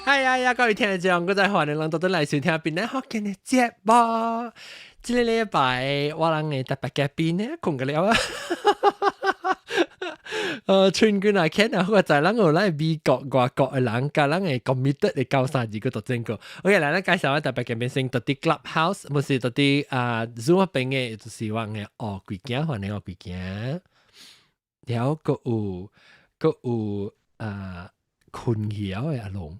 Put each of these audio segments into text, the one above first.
係啊呀，各位聽眾，閣再歡迎人倒轉來收聽檳榔福建的節目。這個禮拜我人的特別嘉賓呢，睏個了啊！春卷啊，Ken 啊，我知咱有咱美國外國的人，佮咱的 committed 的九三二個讀正個。OK，來，咱介紹我特別嘉賓先，佇佇 Clubhouse，毋是佇佇啊 Zoom 邊的，就是我的哦貴囝，歡迎哦貴囝。了閣有閣有啊睏去了的阿龍，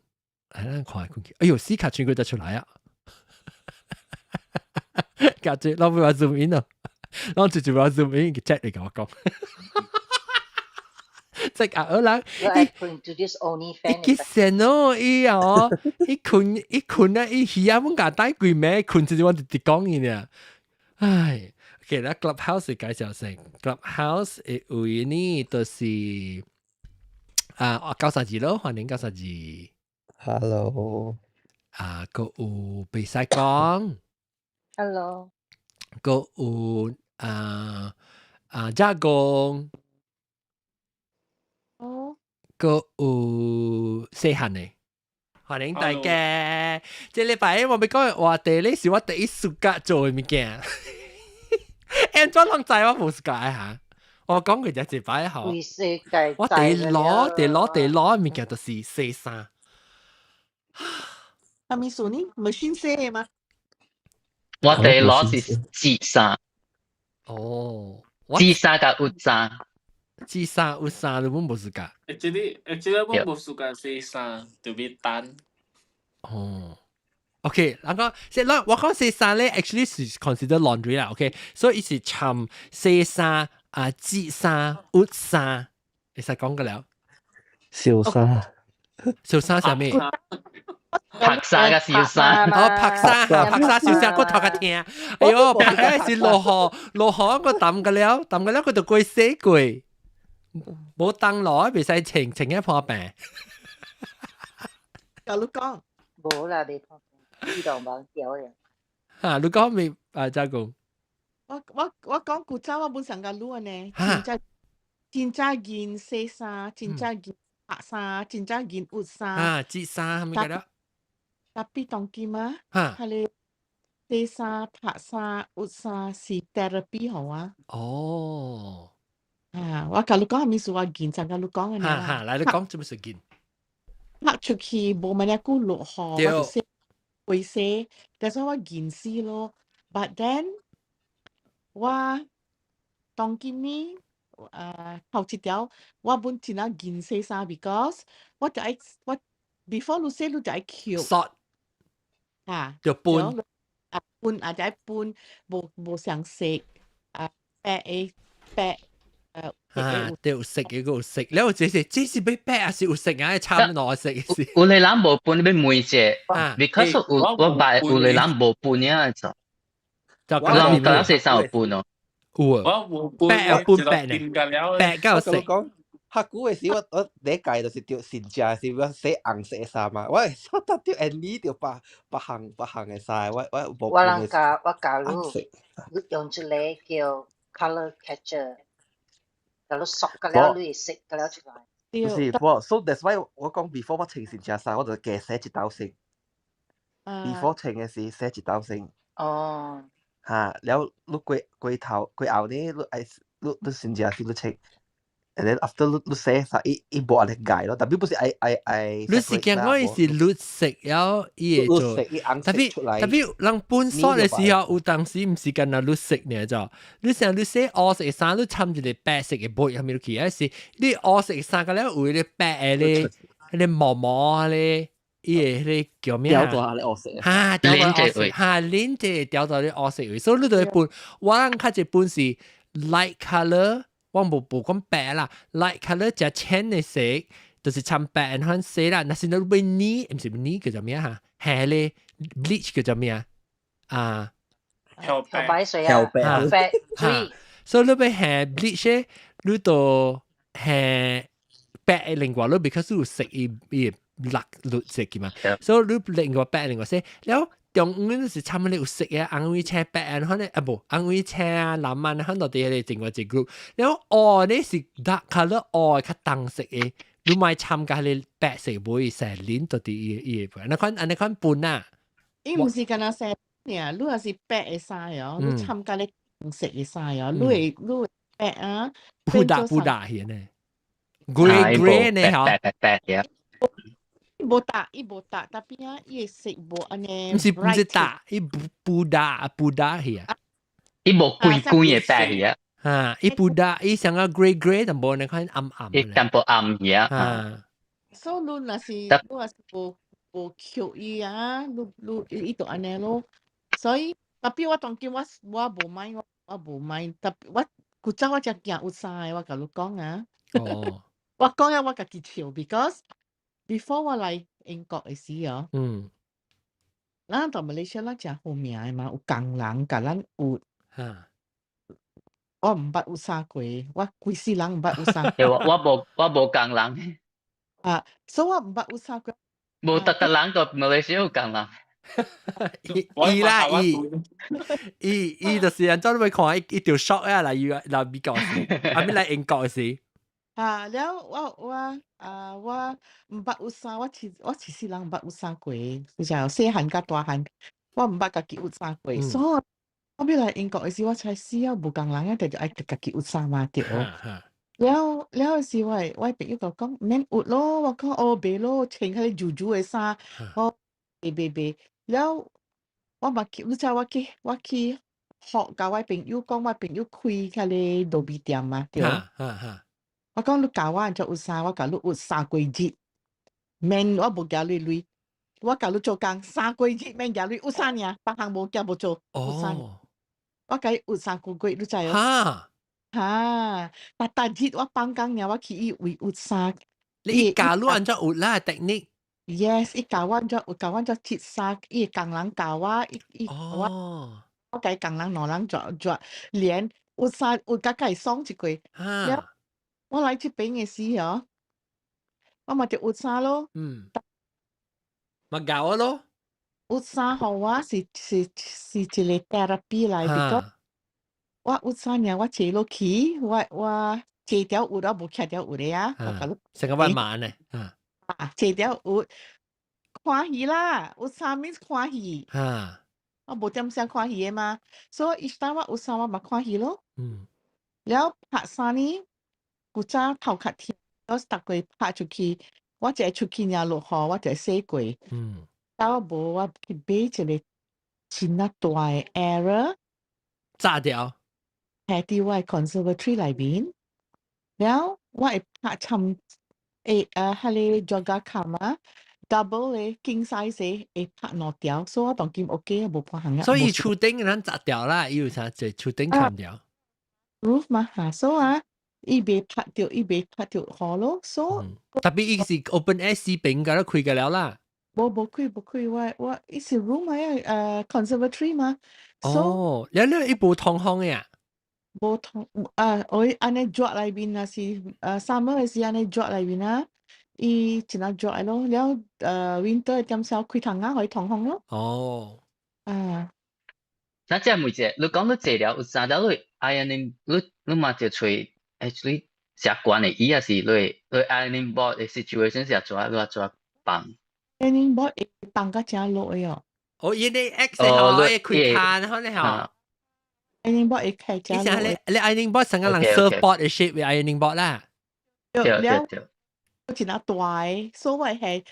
來咱看睏去。哎喲，死卡春卷就出來啊！夾住，我唔話 zoom in 啊，我直接話 zoom in，佢 chat 嚟共我講。即係啊，人伊伊幾神哦，伊哦，伊睏伊睏啊，伊魚仔阮共帶規暝睏，就是我直直講伊爾。唉，其實 Clubhouse 介紹先，Clubhouse 的位呢，就是啊，九三二咯，歡迎九三二。 Hello。啊，閣有袂使講。 Hello。閣有啊啊，加工。哦。閣有細漢的，歡迎大家。這禮拜我欲講的話題咧，是我第一暑假做的物件。按怎攏知我無暑假哈？我講過一擺吼。我第一攞第攞第攞的物件就是洗衫。啥物事呢？machine 洗的嗎？我第一攞是織衫。哦。織衫佮焜衫。織衫焜衫你本無時間。這個我無時間洗衫，就欲等。哦，OK，人講，即係我講洗衫咧，actually 是 consider laundry 啦，OK，所以伊是摻洗衫啊、織衫、焜衫，會使講個了。燒衫。燒衫啥物？拍衫佮燒衫。哦，拍衫哈，拍衫燒衫，我頭殼疼。哎喲，拍嘅是落雨，落雨我澹個了，澹個了佢就過洗過。無當落，袂使穿穿一破病。共你講，無啦，袂破病，自動忘掉了。哈，你講未啊？加工？我講古早我本上共你按呢，真正真正緊洗衫，真正緊拍衫，真正緊焜衫。啊，織衫係咪個了？ Tapi 當今啊，彼個洗衫、拍衫、焜衫是 therapy 予我。哦。啊！我共你講啥物事，我見就共你講按呢啦。哈哈，來你講做麼事見？拍出去無麼爾久落雨，我就洗，會洗，但是我見死咯。But then 我當今呢，頭一條我本真正見洗衫，because 我就愛我 before 你洗你就愛抾。索。啊。就搬。啊搬啊就愛搬，無無相色啊白的白。啊，對，有色嘅個有色，了這是這是欲白還是有色啊？差唔多色是。有個人無搬，你欲問者，because 有我捌有個人無搬啊，就。就人敢洗衫有搬哦。有啊。我無搬，白有搬白呢，白佮有色。講，較久的時我我第一屆就是著新正是我洗紅色的衫嘛，我會得著按呢著別別項別項的衫，我我無我人教我教你，你用一個叫 color catcher。就你索個了，你會色個了出來。不是，我 so that's why 我講 before 我穿新正衫，我就加洗一道先。before 穿的時洗一道先。哦。哈，了你過過頭過後呢，你愛你你新正時你穿，and then after 你你洗衫，伊伊無按呢蓋咯，特別不是愛愛愛。你是驚我是綠色了，伊會做。特別特別人搬鎖的時候，有當時毋是干焦綠色呢就，你像你洗烏色的衫，你摻一個白色的布入面去，還是你烏色的衫個了有彼個白的咧，彼個毛毛咧，伊個彼個叫咩啊？掉到咧烏色。哈，掉到烏色，哈，連這掉到咧烏色位，所以你就會搬，我人較濟搬是 light color。我無無講白啦，light color 誠淺的色，就是摻白款色啦。若是你欲染，毋是染叫做咩哈？係咧 bleach 叫做咩啊？啊，漂白水啊，漂白水。所以你欲下 bleach 你就下白的另外，你 because 有色伊伊綠綠色嘅嘛，所以你另外白另外色，了。中午是差不多有色嘅，紅位青白啊，可能啊無紅位青啊藍啊，可能佇彼個另外一個 group。了黑呢是 dark colour 黑較重色嘅，你莫參加你白色會成年到啲伊伊會，那款按呢款半啊。伊毋是干焦洗爾，你若是白的衫哦，你參加咧紅色的衫哦，你會白啊，布達布達顯呢，grey grey 呢嗬，白白白嘅。伊無搭，伊無搭，tapi 啊，伊的色無按呢。毋是搭，伊布布達布達去啊。伊無規規的白去啊。啊，伊布達，伊像個 grey grey，但無那款暗暗。伊淡薄暗去啊。啊。所以你若是無扣伊啊，你伊就按呢咯。所以，tapi 我當今我無買，我無買，tapi 我古早我才驚有衫的，我共你講啊。哦。我講啊，我家己笑，because before 我來英國的時哦，咱到馬來西亞咱誠好命的嘛，有工人共咱有。我毋捌有衫過，我規世人毋捌有衫。我無工人。啊，所以我毋捌有衫過。無特特人到馬來西亞有工人。伊啦伊，伊就是按怎你看伊伊條 short 啊來來美國時，啊咪來英國時。啊，了我啊我毋捌有衫，我一世人毋捌有衫過，就細漢甲大漢，我毋捌家己有衫過，所以我欲來英國的時，我才死啊無工人啊，就愛家己有衫嘛對。了了時，我朋友就講免有咯，我講哦袂咯，穿彼個舊舊的衫，我袂袂袂。了我嘛去，你知我去學共我朋友講，我朋友開彼個路邊店嘛對。我講你教我按怎有衫，我共你有3個月，免我無寄你鐳，我共你做工三個月免寄鐳，有衫爾，別項無驚無做。有衫，我共伊有3個月，你知哦？哈，逐逐日我放工爾，我去伊位有衫。你教你按怎有啦 technique？ Yes，伊教我按怎有教我按怎織衫，伊工人教我，伊伊我我共工人兩人抓抓連有衫有甲共伊爽一過。了，我來這邊的時哦，我嘛著有衫咯。嗯，嘛教我咯。有衫予我是一個 therapy 來，because 我有衫爾，我坐落去，我坐條有，我無徛條有的啊。我共你成個萬萬呢。啊，坐條有看戲啦，有衫 means 看戲。我無點聲看戲的嘛，所以 each time 我有衫我嘛看戲咯。了拍衫呢，古早頭殼天，我逐個拍出去，我一個出去爾落雨，我就會洗過。但我無，我去買一個真啊大的 area，炸掉，喺佇我的 conservatory 內面，了我會拍參會啊，彼個 jaga 卡啊，double 的 king size 的會拍兩條，所以我當今 OK 啊，無半項啊。所以厝頂咱砸掉啦，伊有啥就厝頂砍掉。 roof 嘛嚇，所以啊，伊袂拍著，伊袂拍著雨咯，所以 tapi 伊是 open air 四邊個都開個了啦。無無開無開，我伊是 room 啊，conservatory 嘛。哦，了了伊無通風呀？無通啊，我按呢熱內面啊是summer 的時按呢熱內面啊，伊真啊熱咯，了winter 點少開窗仔予伊通風咯。哦。啊。那這問一下，你講你坐了有衫了，你 ironing 你嘛就揣 actually 習慣的，伊也是你 ironing board 的 situation 是按怎你按怎放？ironing board 會放甲誠落的哦。哦，伊你 X 吼，會開卡，好你吼。 ironing board 會開誠落。你 ironing board 成個人 surfboard 的 shape 嘅 ironing board 啦。對對對。真啊大的，所謂係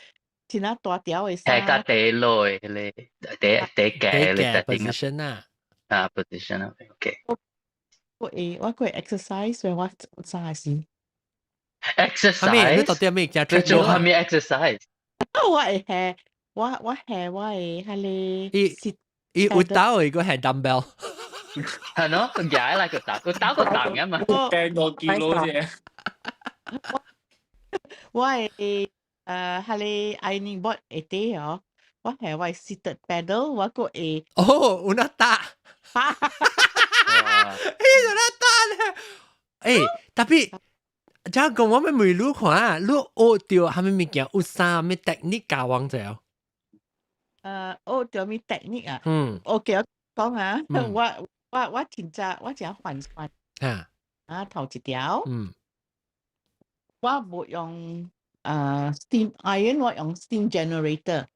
真啊大條的衫。係較底落的彼個底底蓋的 position 啊。啊，position 啊，OK。我會 exercise，所以我早時。 exercise？你到底咩叫你做啥物 exercise？我會係我係我會彼個。伊伊有兜一個係 dumbbell。係咯，舉來個打，個打個擋啊嘛。驚我見到啫。我會彼個 ironing board 下底哦，我係我 seated paddle，我閣會。哦，有那打。哈哈哈哈！欸，有那打咧。欸，tapi 這樣講我們問你看，你學著啥物物件，有啥物 technique 教阮者？學著物 technique 啊？嗯。 OK，我講啊，我真正我真反算。啊，頭一條。我無用啊 steam iron，我用 steam generator。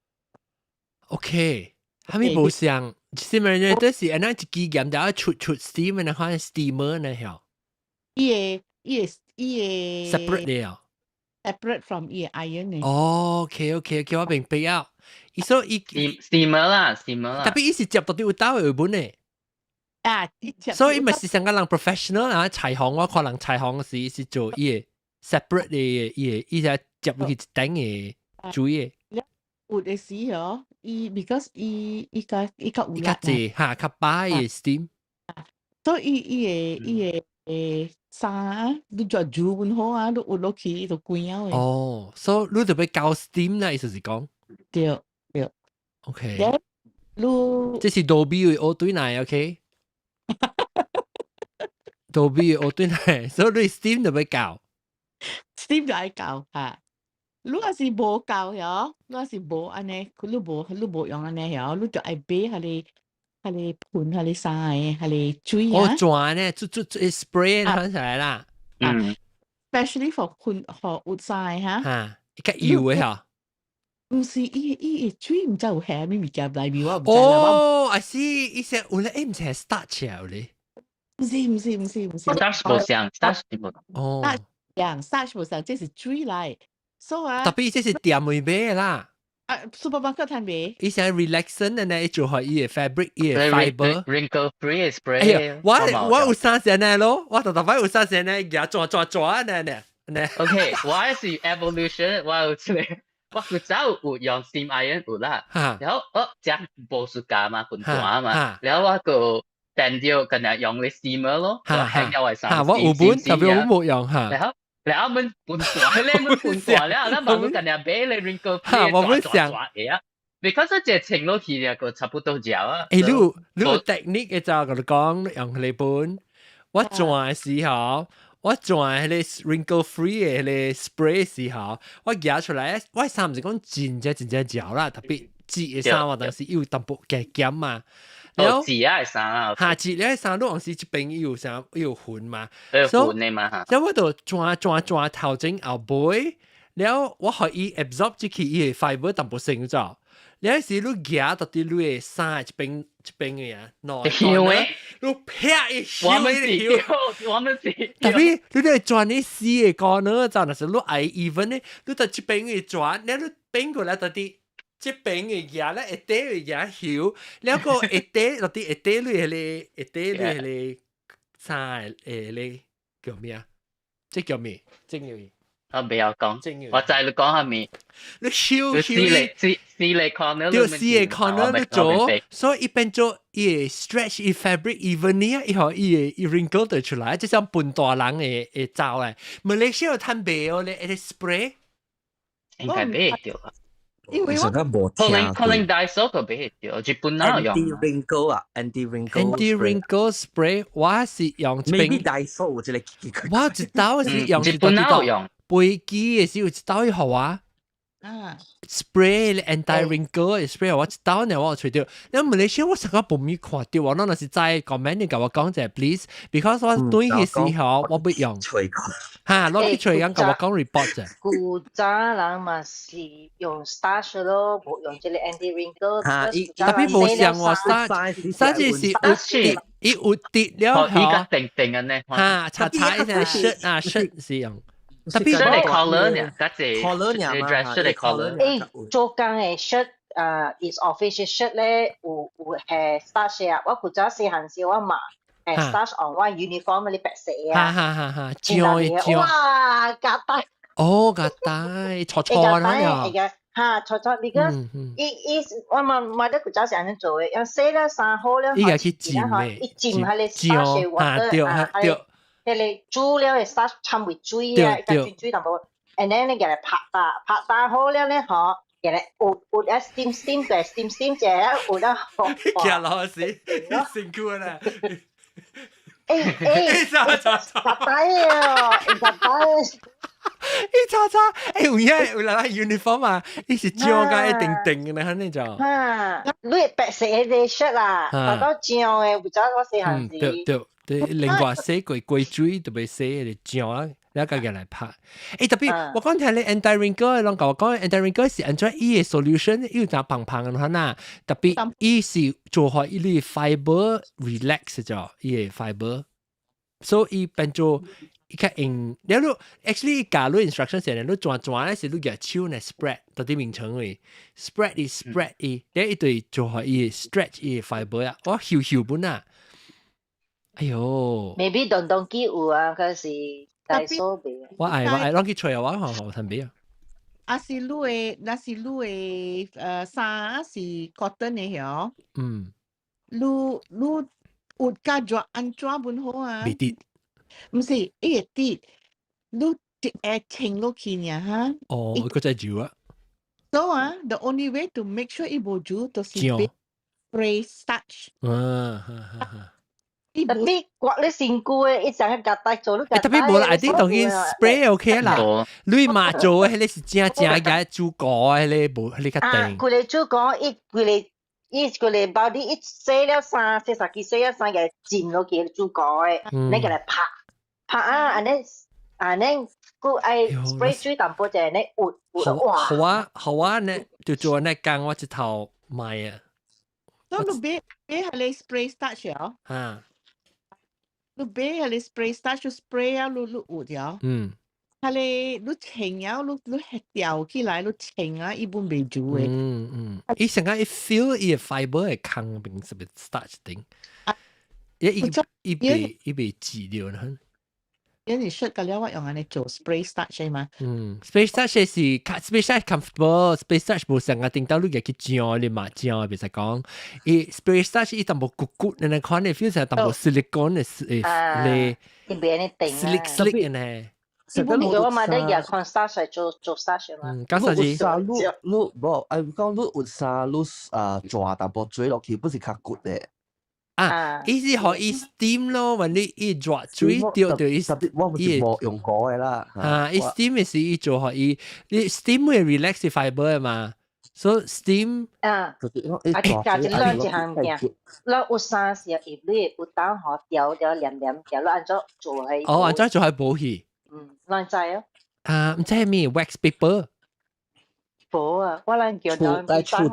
OK，係咪無像 steam generator 是按呢一支鹽就出出 steam 那款 steamer 呢曉？伊個伊個伊個 separate 了。 Separate from 伊個 iron 嘅。哦，OK，我明白啊。伊所以 steamer 啦，steamer 啦。特別伊是接到啲有兜的本嘅。啊，所以咪是上個人 professional 啊，裁縫我可能裁縫時是做伊個 separate 嘅伊個，伊才接入去一頂嘅煮嘅。有的時哦，伊 because 伊伊較伊較有伊較濟哈，較擺嘅 steam。所以伊伊個伊個衫，你就煮本好啊，你有落去就乾了嘅。哦，所以你就欲校 steam 啦，意思是講。對對。 OK。你這是 Dobby 的烏對來，OK？Dobby 的烏對來，所以你 steam 就欲校。 steam 就愛校嚇。你若是無校嗬，你若是無按呢，你無你無用按呢嗬，你就愛買彼個彼個噴彼個衫的，彼個水啊。哦，轉呢，做做做 spray 看起來啦。嗯。 Especially for 噴 for 焜衫嚇。嚇，較油的嚇。毋是，伊伊個水毋知有下物物件內面，我毋知啦。哦，I see，伊說有咧，毋是 starch 啊，有咧。毋是毋是毋是毋是。 starch 無像，starch 無。哦。樣 starch 無像，這是水來。所以啊，特別這是店內買的啦。啊，supermarket 通買。伊是 relaxant 的呢，伊做予伊的 fabric，伊的 fiber。 wrinkle free spray。哎呀，我我有衫是按呢咯，我逐逐擺有衫是按呢，舉轉轉轉按呢呢。 OK，我是 evolution，我有這個，我古早有用 steam iron 有啦，然後我食無暑假嘛，困大嘛，然後我個變掉今日用咧 steamer 咯，我輕咗為衫。我有本，特別我冇用嚇。然後然後們半大，你們半大了，咱嘛今日買咧 wrinkle free。我們想。 because 這穿落去個差不多嚼啊。欸，你有你有 technique 嘅就共你講，用彼個本，我轉的時候，我轉彼個 wrinkle free 的彼個 spray 時候，我舉出來，我衫毋是講真正真正嚼啦，特別織的衫我當時有淡薄加減嘛。然後織的衫啊，哈，織的衫，你有時這邊有啥有痕嘛，有痕的嘛哈。所以我就轉轉轉頭前後尾，了我予伊 absorb 進去伊的 fiber 淡薄成咗。你時你舉到佇你的衫這邊這邊的啊，內你啪一我們是，我們是。特別你咧轉你四個 corner，就若是你愛 even 呢，你到這邊的轉，你你變過來到佇這邊的舉咧，下底的舉翹，了個下底到佇下底你彼個下底你彼個衫的彼個叫咩啊？這叫咩？正要。我不要講，我知你講啥物。你燒四個四四個 corner，對，四個 corner 你做，所以伊變做伊會 stretch 伊 fabric evenly 啊，伊予伊會伊 wrinkle 就出來，就像笨大人的會走來。馬來西亞通賣哦咧，彼個 spray 應該買得著啊。因為我可能可能 Daiso 個買得著，日本哪有用？Anti wrinkle 啊，anti wrinkle。 Anti wrinkle spray，我是用 Maybe Daiso 有這個。我一道是用日本哪有用？飛機的時有一道予我啊，spray anti wrinkle 的 spray 我一道呢我有揣著。你馬來西亞我成個無咪看著，我若是知 comment 你共我講者 please，because 我轉去時候我欲用。哈，攞去揣人共我講 report 者。古早人嘛是用 starch 咯，無用這個 anti wrinkle。哈，特別無像喎，starch 是有滴，伊有滴了後，伊個定定的呢。哈，擦擦一下 shirt 啊 shirt 是用。特別 shirt 的 collar 呢，較濟 collar 呢嘛 dress shirt 的 collar。誒，做工的 shirt 啊，is office shirt 咧，有有係 starch 啊。我古早細漢時我嘛係 starch on 我 uniform 嗰啲白色啊。哈哈哈哈，醬醬。哇，夾帶。哦，夾帶，錯錯啦呀。哈，錯錯，你個伊伊我嘛嘛得古早是按呢做的，用洗了衫好了，伊個去浸的，一浸彼個 starch water 啊，彼個煮了的 starch 摻為水啊，伊個水水淡薄，and then 你共來拍打，拍打好了咧吼，共來有有啊 steam steam 過 steam steam 者，有了好。驚老師，辛苦啦。欸欸，查查查，夾帶哦，夾帶。伊查查，欸有影有人 uniform 啊，伊是醬甲一定定的，安呢就。哈，你白色的 shirt 啦，達到醬的，有早我細漢時。對對對，另外洗過過水特別洗的醬啊，你家己來拍。特別我講聽你 anti wrinkle，攏共我講 anti wrinkle 是按怎伊嘅 solution，伊有誠芳芳嘅啦。特別伊是做予伊個 fiber relax 咗，伊個 fiber，所以伊變做伊較用。了你 actually 教你 instruction 時，你轉轉咧是你舉手來 spread 到啲名稱位，spread 伊 spread 伊，你一對做予伊 stretch 伊 fiber 啊，我曉曉本啊。哎喲，maybe 東東機有啊，可是大數別。我愛，攏去揣啊，我好好特別啊。啊是你的，若是你的衫是 cotton 的曉？嗯。你你有加熱按怎本好啊？袂滴。毋是，伊會滴，你一下穿落去爾哈。哦，閣再揉啊。 So 啊，the only way to make sure 伊無揉，就是 spray starch。啊哈哈。特別刮你身軀的，一陣去夾帶做你特別無啦，I think 當然 spray OK 啦。你嘛做的彼個是正正嘅煮糕的，彼個無彼個較定。規個煮糕，伊規個伊規個包你一洗了衫，洗衫機洗了衫，個浸落去煮糕的，你共來拍拍啊，按呢按呢，閣愛 spray 水淡薄者，你活活哇！好啊好啊，呢就做呢工我一頭買啊。所以你買買彼個 spray starch 哦。啊。你買彼個 spray starch spray 啊，你你有條。彼個你穿了，你你吊起來，你穿啊，伊本袂揉的。嗯嗯，伊成個伊 feel 伊個 fiber 會空變是不 starch 頂。伊伊伊袂伊袂擠掉呢。因為出個了，我用按呢做 spray starch 嘛。嗯，spray starch 是 spray starch comfortable，spray starch 無成個頂到你個去漿你嘛漿，別使講。伊 spray starch 伊淡薄骨骨，你看你 feel 成淡薄 silicone 的咧。伊袂按呢定 slick slick 呢。你我嘛得用 corn starch 做做 starch 嘛。嗯，講啥子？衫你你無，哎，講你有衫你啊轉淡薄水落去，不是較骨的。啊，伊是予伊 steam 咯，when 你伊熱水掉掉伊，我唔是無用過的啦。啊，伊 steam 是伊做予伊，你 steam 會 relax fiber 嘛，所以 steam 啊，啊，加一兩一項件，咱有衫是入你有當予調調黏黏調，你按怎做係？哦，按怎做係保起？嗯，咱知哦。啊，毋知係咩 wax paper？無啊，我咱叫當比桑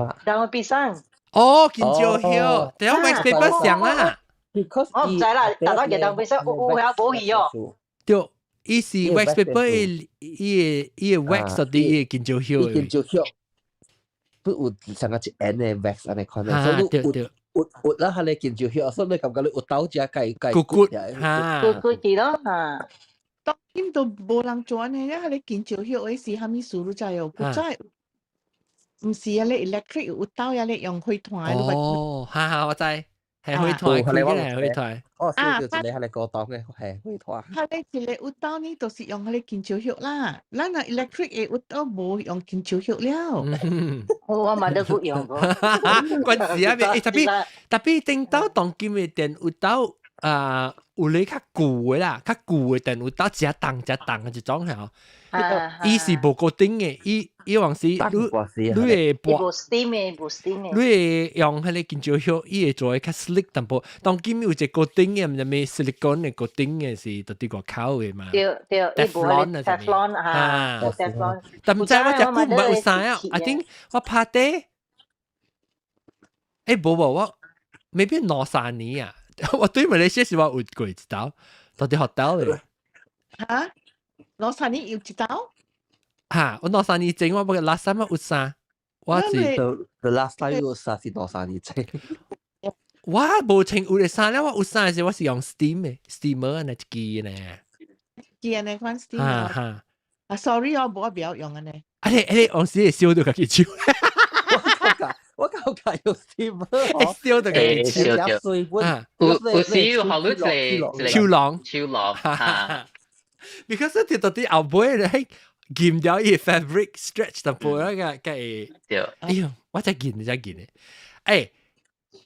啊。當比桑。哦，金蕉葉，等下 wax paper 上啦。我毋知啦，大家記當比桑有有遐保起哦。對，伊是 wax paper，伊伊伊個 wax 到底伊個金蕉葉。金蕉葉，不有上個一 N 的 wax 按呢款的，所以對對。有有啦，彼個金蕉葉，所以你感覺你有倒食計計骨骨哈，骨骨啲咯哈。當今都無人做按呢，彼個金蕉葉的是啥物事你知哦？古早毋是啊，你 electric 有兜啊，你用火炭。哦，哈哈，我知，係火炭，開起來火炭。哦，啊，就一個彼個高檔的係火炭。彼個一個有兜呢，就是用彼個金蕉葉啦。咱若 electric 的有兜無用金蕉葉了。我嘛都冇用過。關事啊！特別特別頂到當今的電有兜啊，有咧較舊的啦，較舊的電有兜誠重誠重的一種係。伊是無固定的，伊伊往時你你會撥，無 steam 的，無 steam 的。你會用彼個金蕉葉，伊會做會較 slick 淡薄。當今有一個固定的，毋知咩 silicone 的固定的是到底外口的嘛？對對，伊無 Teflon 哈，Teflon。但毋知我食久毋捌有啥啊？I think 我拍底，欸無無我，maybe 兩三年啊。我對馬來西亞是我有過一道，到底學到咧。嚇？兩三年有一道？嚇！我兩三年前我不過 last time 有衫，我是 the last time 有衫是兩三年前。我無穿有的衫咧，我有衫的時我是用 steam 的 steamer 按呢一支呢。支按呢款 steamer。哈哈。啊，sorry 我無我袂曉用按呢。啊你啊你往時會燒到家己手。我感覺用 steamer，燒到家己手。有有時有學你一個手籠，手籠哈。 Because 你到底後尾咧，剪掉伊 fabric stretch 淡薄啊個個會。對。哎喲，我才見才見的。欸，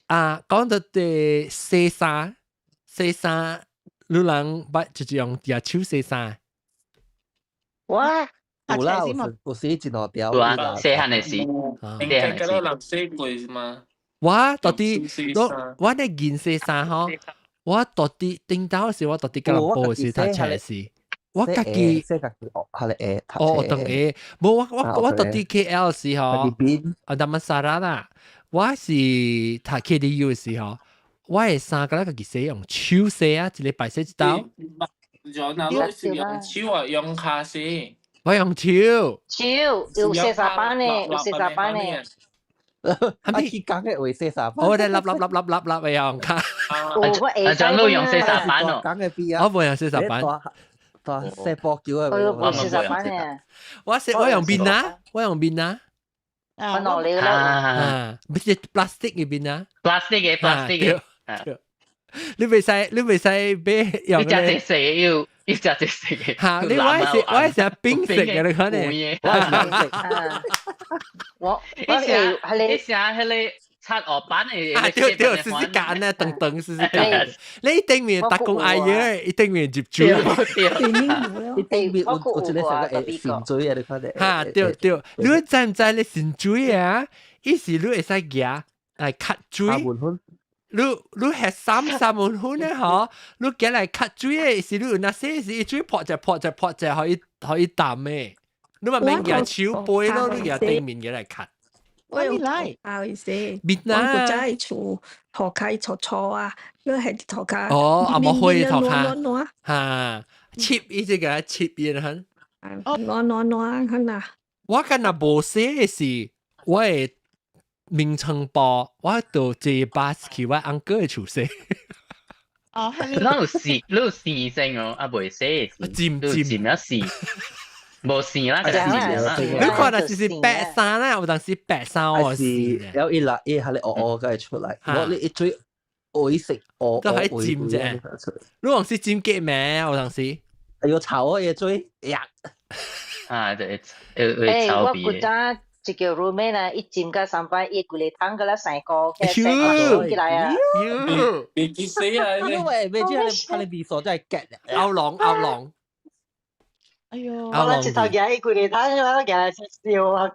啊，講到佇洗衫，洗衫，你人捌就是用舉手洗衫？我有啦，有洗一兩條。有啊，細漢的時，應該幾多人洗過嗎？我到底我我咧銀洗衫吼，我到底頂到時我到底吉隆坡時讀冊時。我家己洗家己學下嚟會。哦，等會，無我讀啲 KL 時候，啊，Damansara 啦，我是讀 KDU 嘅時候，我係衫個咧家己洗用手洗啊，一禮拜洗一道。用那你是用手啊，用跤洗？我用手。手有洗衫板呢，有洗衫板呢。係咪講嘅會洗衫板？我哋笠笠笠笠笠笠用跤。我阿張都用洗衫板哦。講嘅邊啊？我冇用洗衫板。大洗布橋啊！我冇洗衫板呢。我洗我用邊啊？我用邊啊？我攞你啦。啊，唔是 plastic 嘅邊啊？plastic 嘅 plastic 嘅。你袂使買用。你食這食要，你食這食嘅。嚇！你我係食冰食嘅，你可能。我係食。我你你食迄個擦鵝板嘅。啊對對，試試揀呢，等等試試揀。你頂面打工阿爺，一頂面入水。一頂面有一個啥個會滲水啊？你看咧。嚇對對，你知唔知你滲水啊？伊是你會使夾來吸水。你係三三文粉咧嗬，你夾來吸水嘅是你有那些是水潑就潑就潑就可以淡嘅，你咪免夾手背咯，你夾頂面嘅來吸。我用來，不好意思，我古早厝塗跤錯錯啊，你係塗跤。哦，阿冇灰塗跤。嚇，切伊這個切伊很。哦，暖暖暖，很啊。我今日無洗嘅是，我會眠床布，我就坐巴士去我 uncle 嘅厝洗。哦，你有試，你有試性哦，啊袂洗，浸浸浸一試，無試啦，試啦。你看那是白衫啦，有當時白衫我試。有一粒一下你哦哦，佢出來，我你一追愛食哦，都係浸啫。你往時浸結咩？有當時。哎呦，臭啊！嘢追呀！啊，對，會臭我古早一個 roommate 啊，伊浸甲三擺，伊規個湯個啦生個，生個起來啊！別記死啊！因為咩？即係佢哋廁所真係夾歐龍歐龍。哎呦！我一頭夾伊規個湯，我夾來笑啊！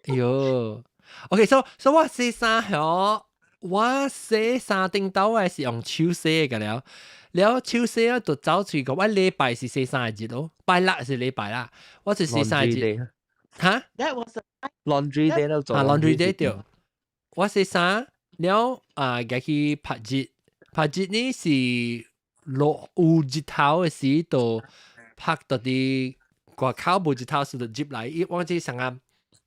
哎呦，OK，so 我洗衫響，我洗衫頂頭我是用手洗嘅了。了手洗啊，就走出去講，我禮拜是洗衫日咯，拜六是禮拜啦，我是洗衫日。嚇？That was laundry day 咯，啊 laundry day 對。我洗衫了啊，夾去曬熱，曬熱呢是落有日頭嘅時就曬到啲外口無日頭時就入來，伊我這上啱，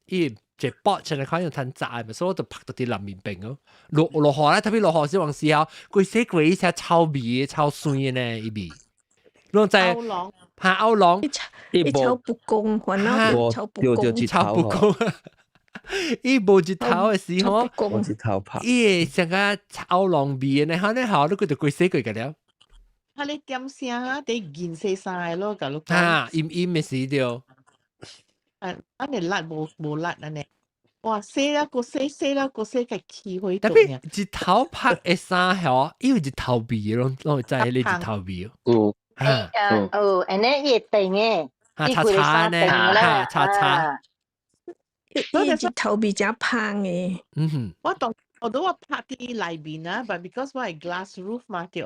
伊一剝出來可能趁炸嘛，所以我就曬到啲南面邊咯。落落雨咧，特別落雨時往時候，規洗規只臭味、臭酸嘅呢，伊味。攏在怕歐龍，伊臭不公，還那臭不公，臭不公。伊無日頭嘅時候，無日頭拍，伊會成個臭龍味呢，可能好，你佢就規洗過個了。佢你點聲啊？得見洗衫咯，甲你講。啊，陰陰嘅時對。啊，按呢辣無無辣按呢？哇，洗了個洗，洗了個洗，個起火。特別日頭曬嘅衫嗬，因為日頭味攏攏會知迄個日頭味。有。啊，哦，按呢伊會定嘅，啊，擦擦呢，哈，擦擦。伊日頭味誠芳嘅。嗯哼。我當我都我曬佇內面啊，but because 我係 glass roof 嘛對，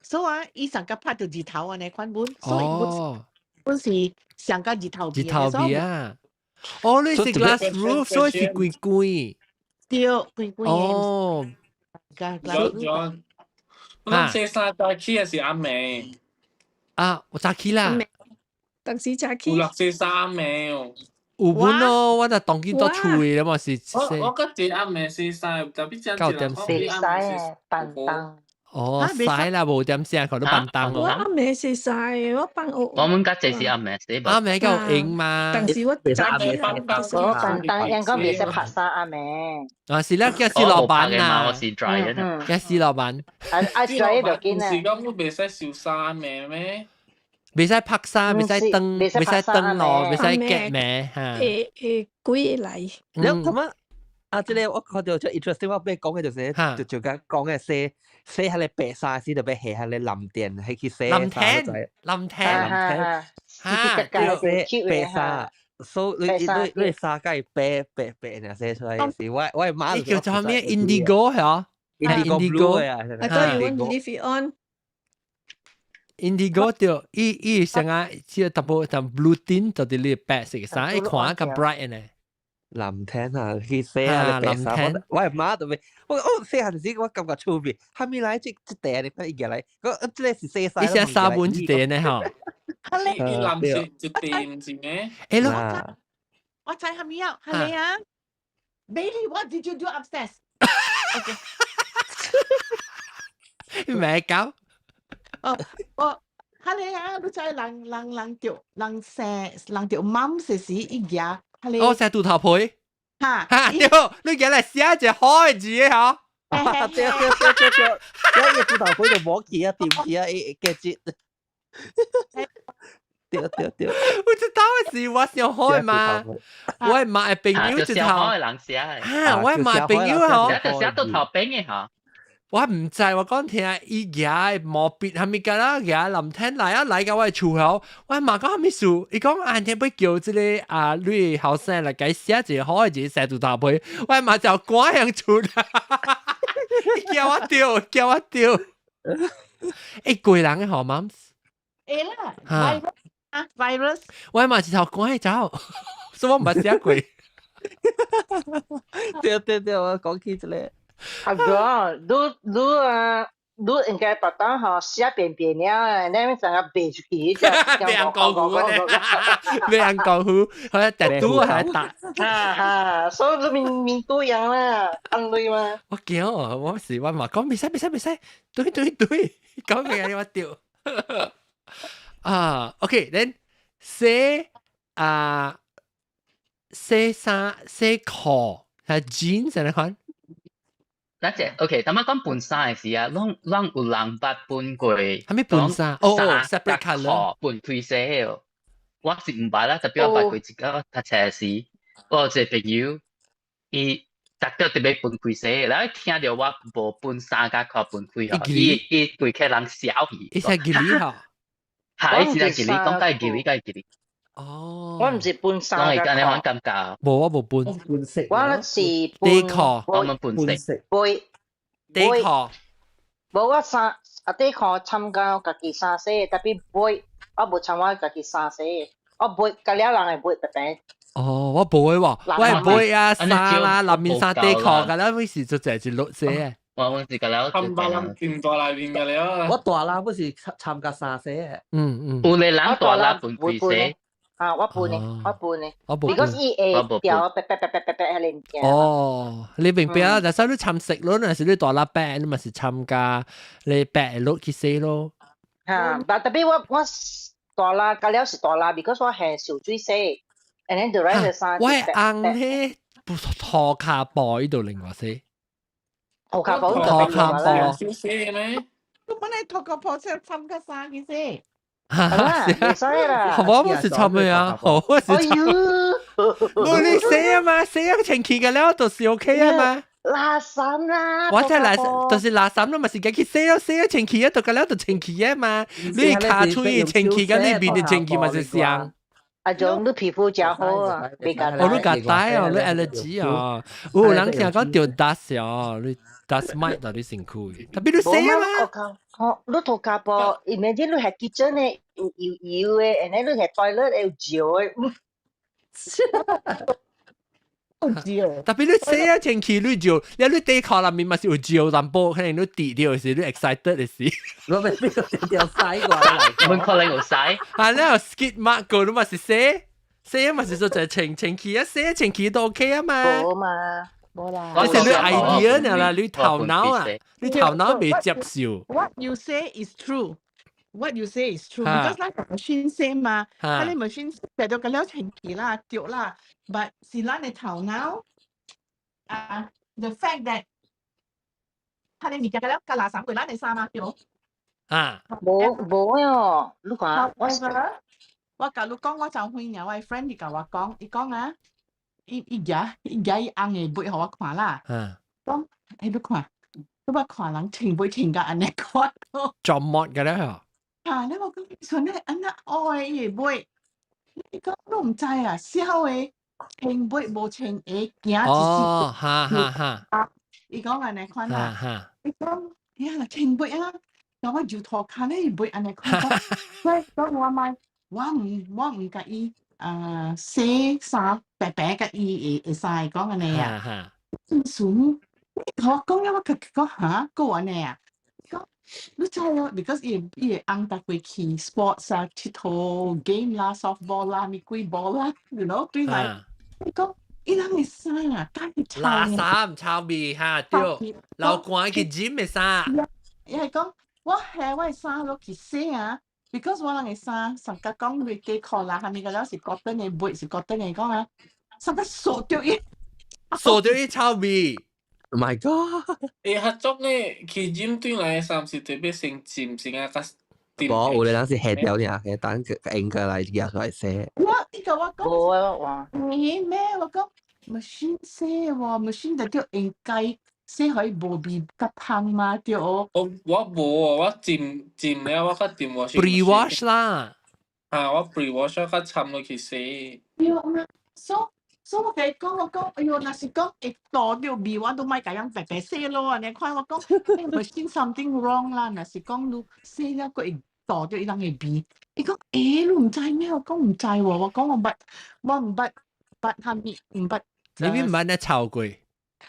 所以啊，伊上個曬到日頭按呢款本，所以本本是上個日頭日頭味啊。哦，你是 glass roof，所以是規規。對，規規。哦。 glass roof。我洗衫早起還是暗暝？啊，我早起啦。當時早起。有六洗衫暗暝哦。有本咯，我就當見到厝的嘛是。我覺得暗暝洗衫，特別九點洗衫板凳。哦，洗啦，無點聲，佢都板凳我暗暝洗衫，我放我們家這是暗暝洗。暗暝夠硬嘛？當時我早起我板凳應該袂使曬衫暗暝。啊，是啦，叫施老闆啊，我是 dry 啊，叫施老闆。啊啊，dry 就緊啊。是講我袂使收衫暝咩？袂使曬衫，袂使燈，袂使燈咯，袂使夾咩嚇。會會鬼來。你咁啊？啊，這個我看到最 interesting，我欲講嘅就是，就講講嘅洗洗下個白衫時，就欲下下個藍靛，係去洗藍天，藍天，藍天，嚇，洗白衫，所以你衫梗係白白白，然後洗出來是，我我媽叫做咩？Indigo 係？Indigo blue 啊！I thought you want to leave it on。indigo 對，伊伊成啊，只淡薄淡 blue tint 就佇你白色衫，一看較 bright 呢。藍天啊，去洗啊，你白衫，我阿媽都未，我哦細漢時我感覺趣味，後面來這這塊你看伊過來，我這個是洗衫。伊寫沙本一塊呢吼。伊藍色一塊毋是咩？欸咯，我知係咪啊？係你啊？Bailey，what did you do upstairs? Okay. 咩搞？哦，我係你啊！你知人人人著人生人著 mumps 時伊舉，係你。哦，生豬頭皮。嚇！嚇對，你舉來寫一個好的字吼。對對對對對，一個豬頭皮就摸起啊，掂起啊，一個節。對對對，我知道是我想開嘛，我係媽的朋友一頭，嚇，我係媽的朋友吼，寫到頭餅嘅嚇。我毋知，我講聽伊舉毛筆係咪㗎啦？舉林天來啊來到我的厝口，我媽講啥物事？伊講按天欲叫這個啊女後生來共寫一個好的一個生豬頭皮，我媽就趕向出來，叫我著，叫我著。欸，過人的吼媽。會啦，virus 啊，virus。我媽一頭趕去走，所以我毋捌寫過。對對對，我講起這個。阿哥，你你啊，你應該別當吼寫便便了，你成個賣出去，俾人講糊咧，俾人講糊，佢特拄係打。哈哈，所以你面面都樣啦，按類嘛。我驚哦，我是我嘛講袂使袂使袂使，對對對，講咩我掉。啊，OK，then 洗啊洗衫洗褲係 jeans 係款。那隻 OK，頭先講分衫的時啊，攏攏有人捌分過。係咪分衫？哦哦，separate colour。分開洗的，我是毋捌啦，特別我捌過一個讀冊時，我有一個朋友，伊逐個特別分開洗，然後聽著我無分衫佮褲分開吼，伊伊規家人笑去。伊是吉利吼，嚇，伊是來吉利，講甲吉利，甲吉利。哦，我毋是分衫攏會按呢款感覺。無，我無分。分色。我是底褲，我們分色。背底褲。無我衫啊底褲參加家己衫洗，特別背我無參我家己衫洗，我背甲了人會背白白。哦，我無的喎，我係背啊衫啦，內面衫底褲，甲了每時就淨係落洗。我我是甲了。冚唪唥變大內面嘅了。我大啦，不是參加衫洗。嗯嗯。有個人大啦分開洗。啊，我分的，我分的。我無。如果伊會掉白白白白白白彼個物件。哦，你明白啊？但是你參色咯，若是你大粒白，你嘛是參加你白落去洗咯。嚇，但特別我我大粒，甲了是大粒，because 我係小水洗，and then the rest 衫。我係紅迄塗跤布伊度另外洗。塗跤布，塗跤布。小洗咩？我本來塗跤布先參加衫去洗。哈哈，袂使啦。我冇是參咩啊？我是參。冇你洗啊嘛，洗啊清氣嘅了，就是 OK 啊嘛。垃圾啦！我真係垃圾，就是垃圾啦，嘛是家去洗咯，洗啊清氣啊，就個了就清氣啊嘛。你跤喙清氣，佮你面的清氣嘛是像。阿種你皮膚較好啊，比較。哦，你較大哦，你 allergy 哦。有人聽講著 dust 哦，你 dust mite 到你身軀，特別你洗啊嘛。哦，你塗跤布，imagine 你係 kitchen 的有油油的，and then 你係 toilet 有尿的。有尿。特別你洗啊清氣，你就，你你底褲內面嘛是有尿淡薄，可能你滴掉時，你 excited 的時。我咪邊個掉屎過嚟？阮可能有屎。啊，你有 skid mark 過，你嘛是洗，洗啊嘛是說就清清氣啊，洗啊清氣都 OK 啊嘛。無嘛。無啦。這是你 idea 啦，你頭腦啊，你頭腦未接受。 What you say is true. What you say is true. Because 咱 machine 洗嘛，啊你 machine 洗到個了清氣啦，對啦。But 是咱的頭腦啊，the fact that 他的物件個了夾垃圾過咱的衫嘛，對。啊。無無喲，你看我。我共你講，我昨昏爾，我的 friend 伊共我講，伊講啊，伊伊舉伊舉伊翁的襪予我看啦。講，欸你看，你捌看人穿襪穿甲按呢款？撞膜嘅咧嗬。啊！你我講，像你按那烏的伊的襪，你講你毋知啊？痟的穿襪無穿鞋，行一時。哦，哈哈哈。伊講按呢款啦。伊講，呀，穿襪啊，但我就塗跤咧，伊袂按呢看講，所以講我買，我毋佮伊啊洗衫白白佮伊會會使講按呢啊。真順，你同我講了，我講講哈，閣按呢啊？講你知咯，because 伊伊會翁逐過去 sports 啊，𨑨迌 game 啦，softball 啦，物鬼 ball 啦，you know 對來，伊講伊人的衫啊，介臭。垃圾臭味哈，對，流汗去 gym 的衫。伊係講我下我的衫落去洗啊，because 我人的衫上甲講你底褲啦，啥物個了是 cotton 的，襪是 cotton 的，講啊，上甲掃著伊，掃著伊臭味。 Oh my god！欸，較足咧，去 gym 對來的衫是特別先浸先啊，較無，有的人是下掉爾，下等佢應過來夾出來洗。我伊共我講，無啊，我你咩？我講 machine 洗喎，machine 就叫應該洗予伊無味較芳嘛，對。我我無哦，我浸浸了，我較浸我 pre wash 啦。啊，我 pre wash 我較摻落去洗。對啊，所所以我共伊講，我講，哎喲，若是講會倒著味，我都莫共人白白洗咯。按呢款我講，machine something wrong 啦。若是講你洗了閣會倒著伊人的味，伊講，欸，你毋知咩？我講毋知喎。我講我捌，我毋捌捌啥物，毋捌。你邊毋捌咧臭過？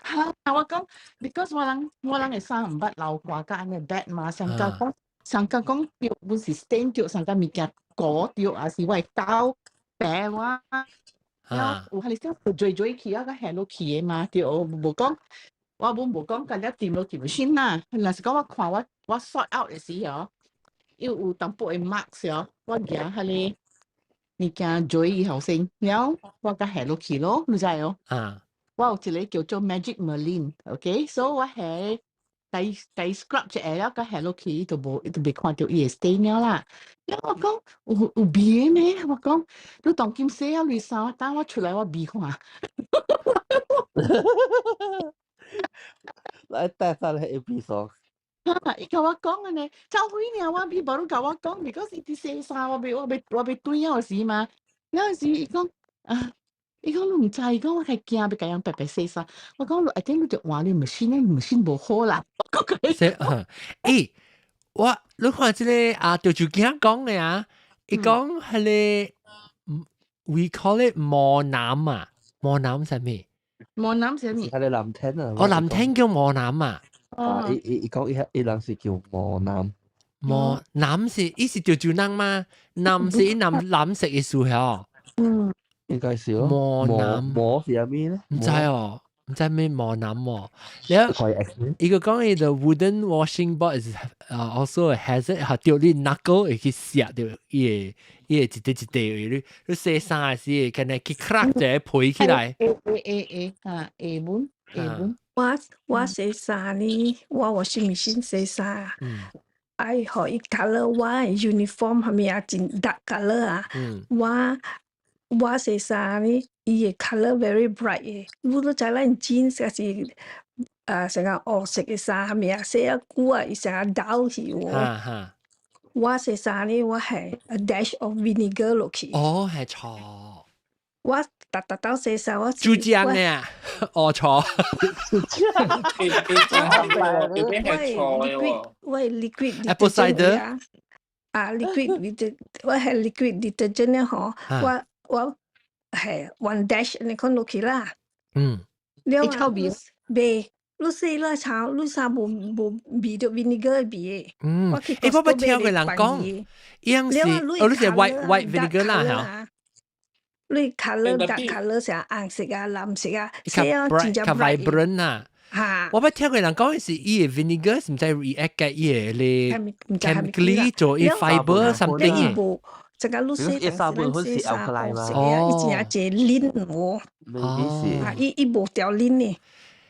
哈！我講，because 我人的衫毋捌流汗甲按呢 bad 嘛，上加講上加講著，本是 stain 著，上加物件糊著，抑是我的狗白我。有彼個小追追去啊，個下落去的嘛，對，無講，我本無講，干焦掂落去 machine 啦。若是講我看我我 sort out 的時候，伊有淡薄的 marks 哦，我舉彼個物件追伊後生，了我共下落去咯，你知哦？啊，我有一個叫做 Magic Merlin，OK，所以我下第第 scrub 一下了，共下落去，伊就無，伊就袂看著伊的 stain 了啦。了我講有有味咩？我講你當今洗了你衫，等我出來我味看。來帶上來 A B 說。哈！伊共我講按呢，走幾爾我比無你共我講，because 伊佇洗衫，我欲我欲我欲對了時嘛，了時伊講啊，伊講你毋知，伊講我較驚欲共人白白洗衫，我講你 I think 你著換你 machine machine 無好啦。我共伊講。欸，我你看這個啊，潮州囝講的啊，伊講彼個，we call it 磨南啊，磨南啥物？磨南啥物？係個藍天啊！哦，藍天叫磨南啊。啊！伊伊伊講伊伊人是叫磨南。磨南是伊是潮州人嗎？南是伊藍藍色意思嗬。嗯，應該是咯。磨南磨是啥物咧？毋知哦，毋知咩磨南喎。了，伊個講伊個 wooden washing board is also a hazard，嚇著你 knuckle 會去澀著伊個伊個一塊一塊，你你洗衫的時會敢若去 crack 一個皮起來。會會會會啊，會本會本。我我洗衫呢，我 washing machine 洗衫，愛予伊 colour 我的 uniform 啥物啊，真 dark colour 啊。我我洗衫呢，伊的 colour very bright 的。你都知咱 jeans 抑是啊，成個黑色的衫啥物啊，洗啊久啊，伊成個 dull 去喎。我洗衫呢，我係 a dash of vinegar 落去。哦，係錯。我逐逐兜洗衫，我煮醬呢？哦，錯。我 liquid apple cider 啊，liquid detergent，我係 liquid detergent 咧，嗬，我我係 one dash 你看落去啦。了臭味未？你洗了衫，你衫無無味著 vinegar 味的。嗯。欸，我捌聽過人講，伊樣是，哦，你是 white vinegar 啦，嚇。你 colour dark colour 成紅色啊、藍色啊，洗啊真正 vibrant 啊。嚇！我捌聽過人講是伊個 vinegar 毋知 react 嘅伊個咧 chemically 做伊 fiber something 嘅。無，這個你洗一三本粉是 alkali 嘛？哦，伊真正啉喎。哦。啊，伊伊無調啉呢。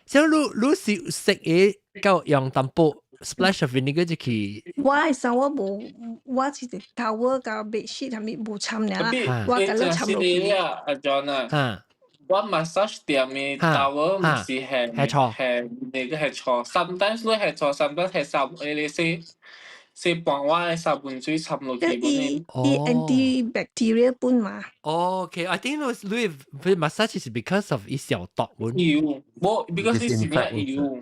所以你你是食嘢夠用淡薄 splash of vinegar 就去。我的衫我無，我是 towel 佮 bedsheet 啥物無摻爾啦，我共你摻落去。阿 John 啊。我 massage 店的 towel 毋是係係那個係錯，sometimes 你係錯，sometimes 係濕誒你洗洗半碗的沙盆水摻落去。伊伊 antibacterial 本嘛。哦，OK，I think 你你 massage 是 because of 伊消毒本。有，無 because 伊是咩油。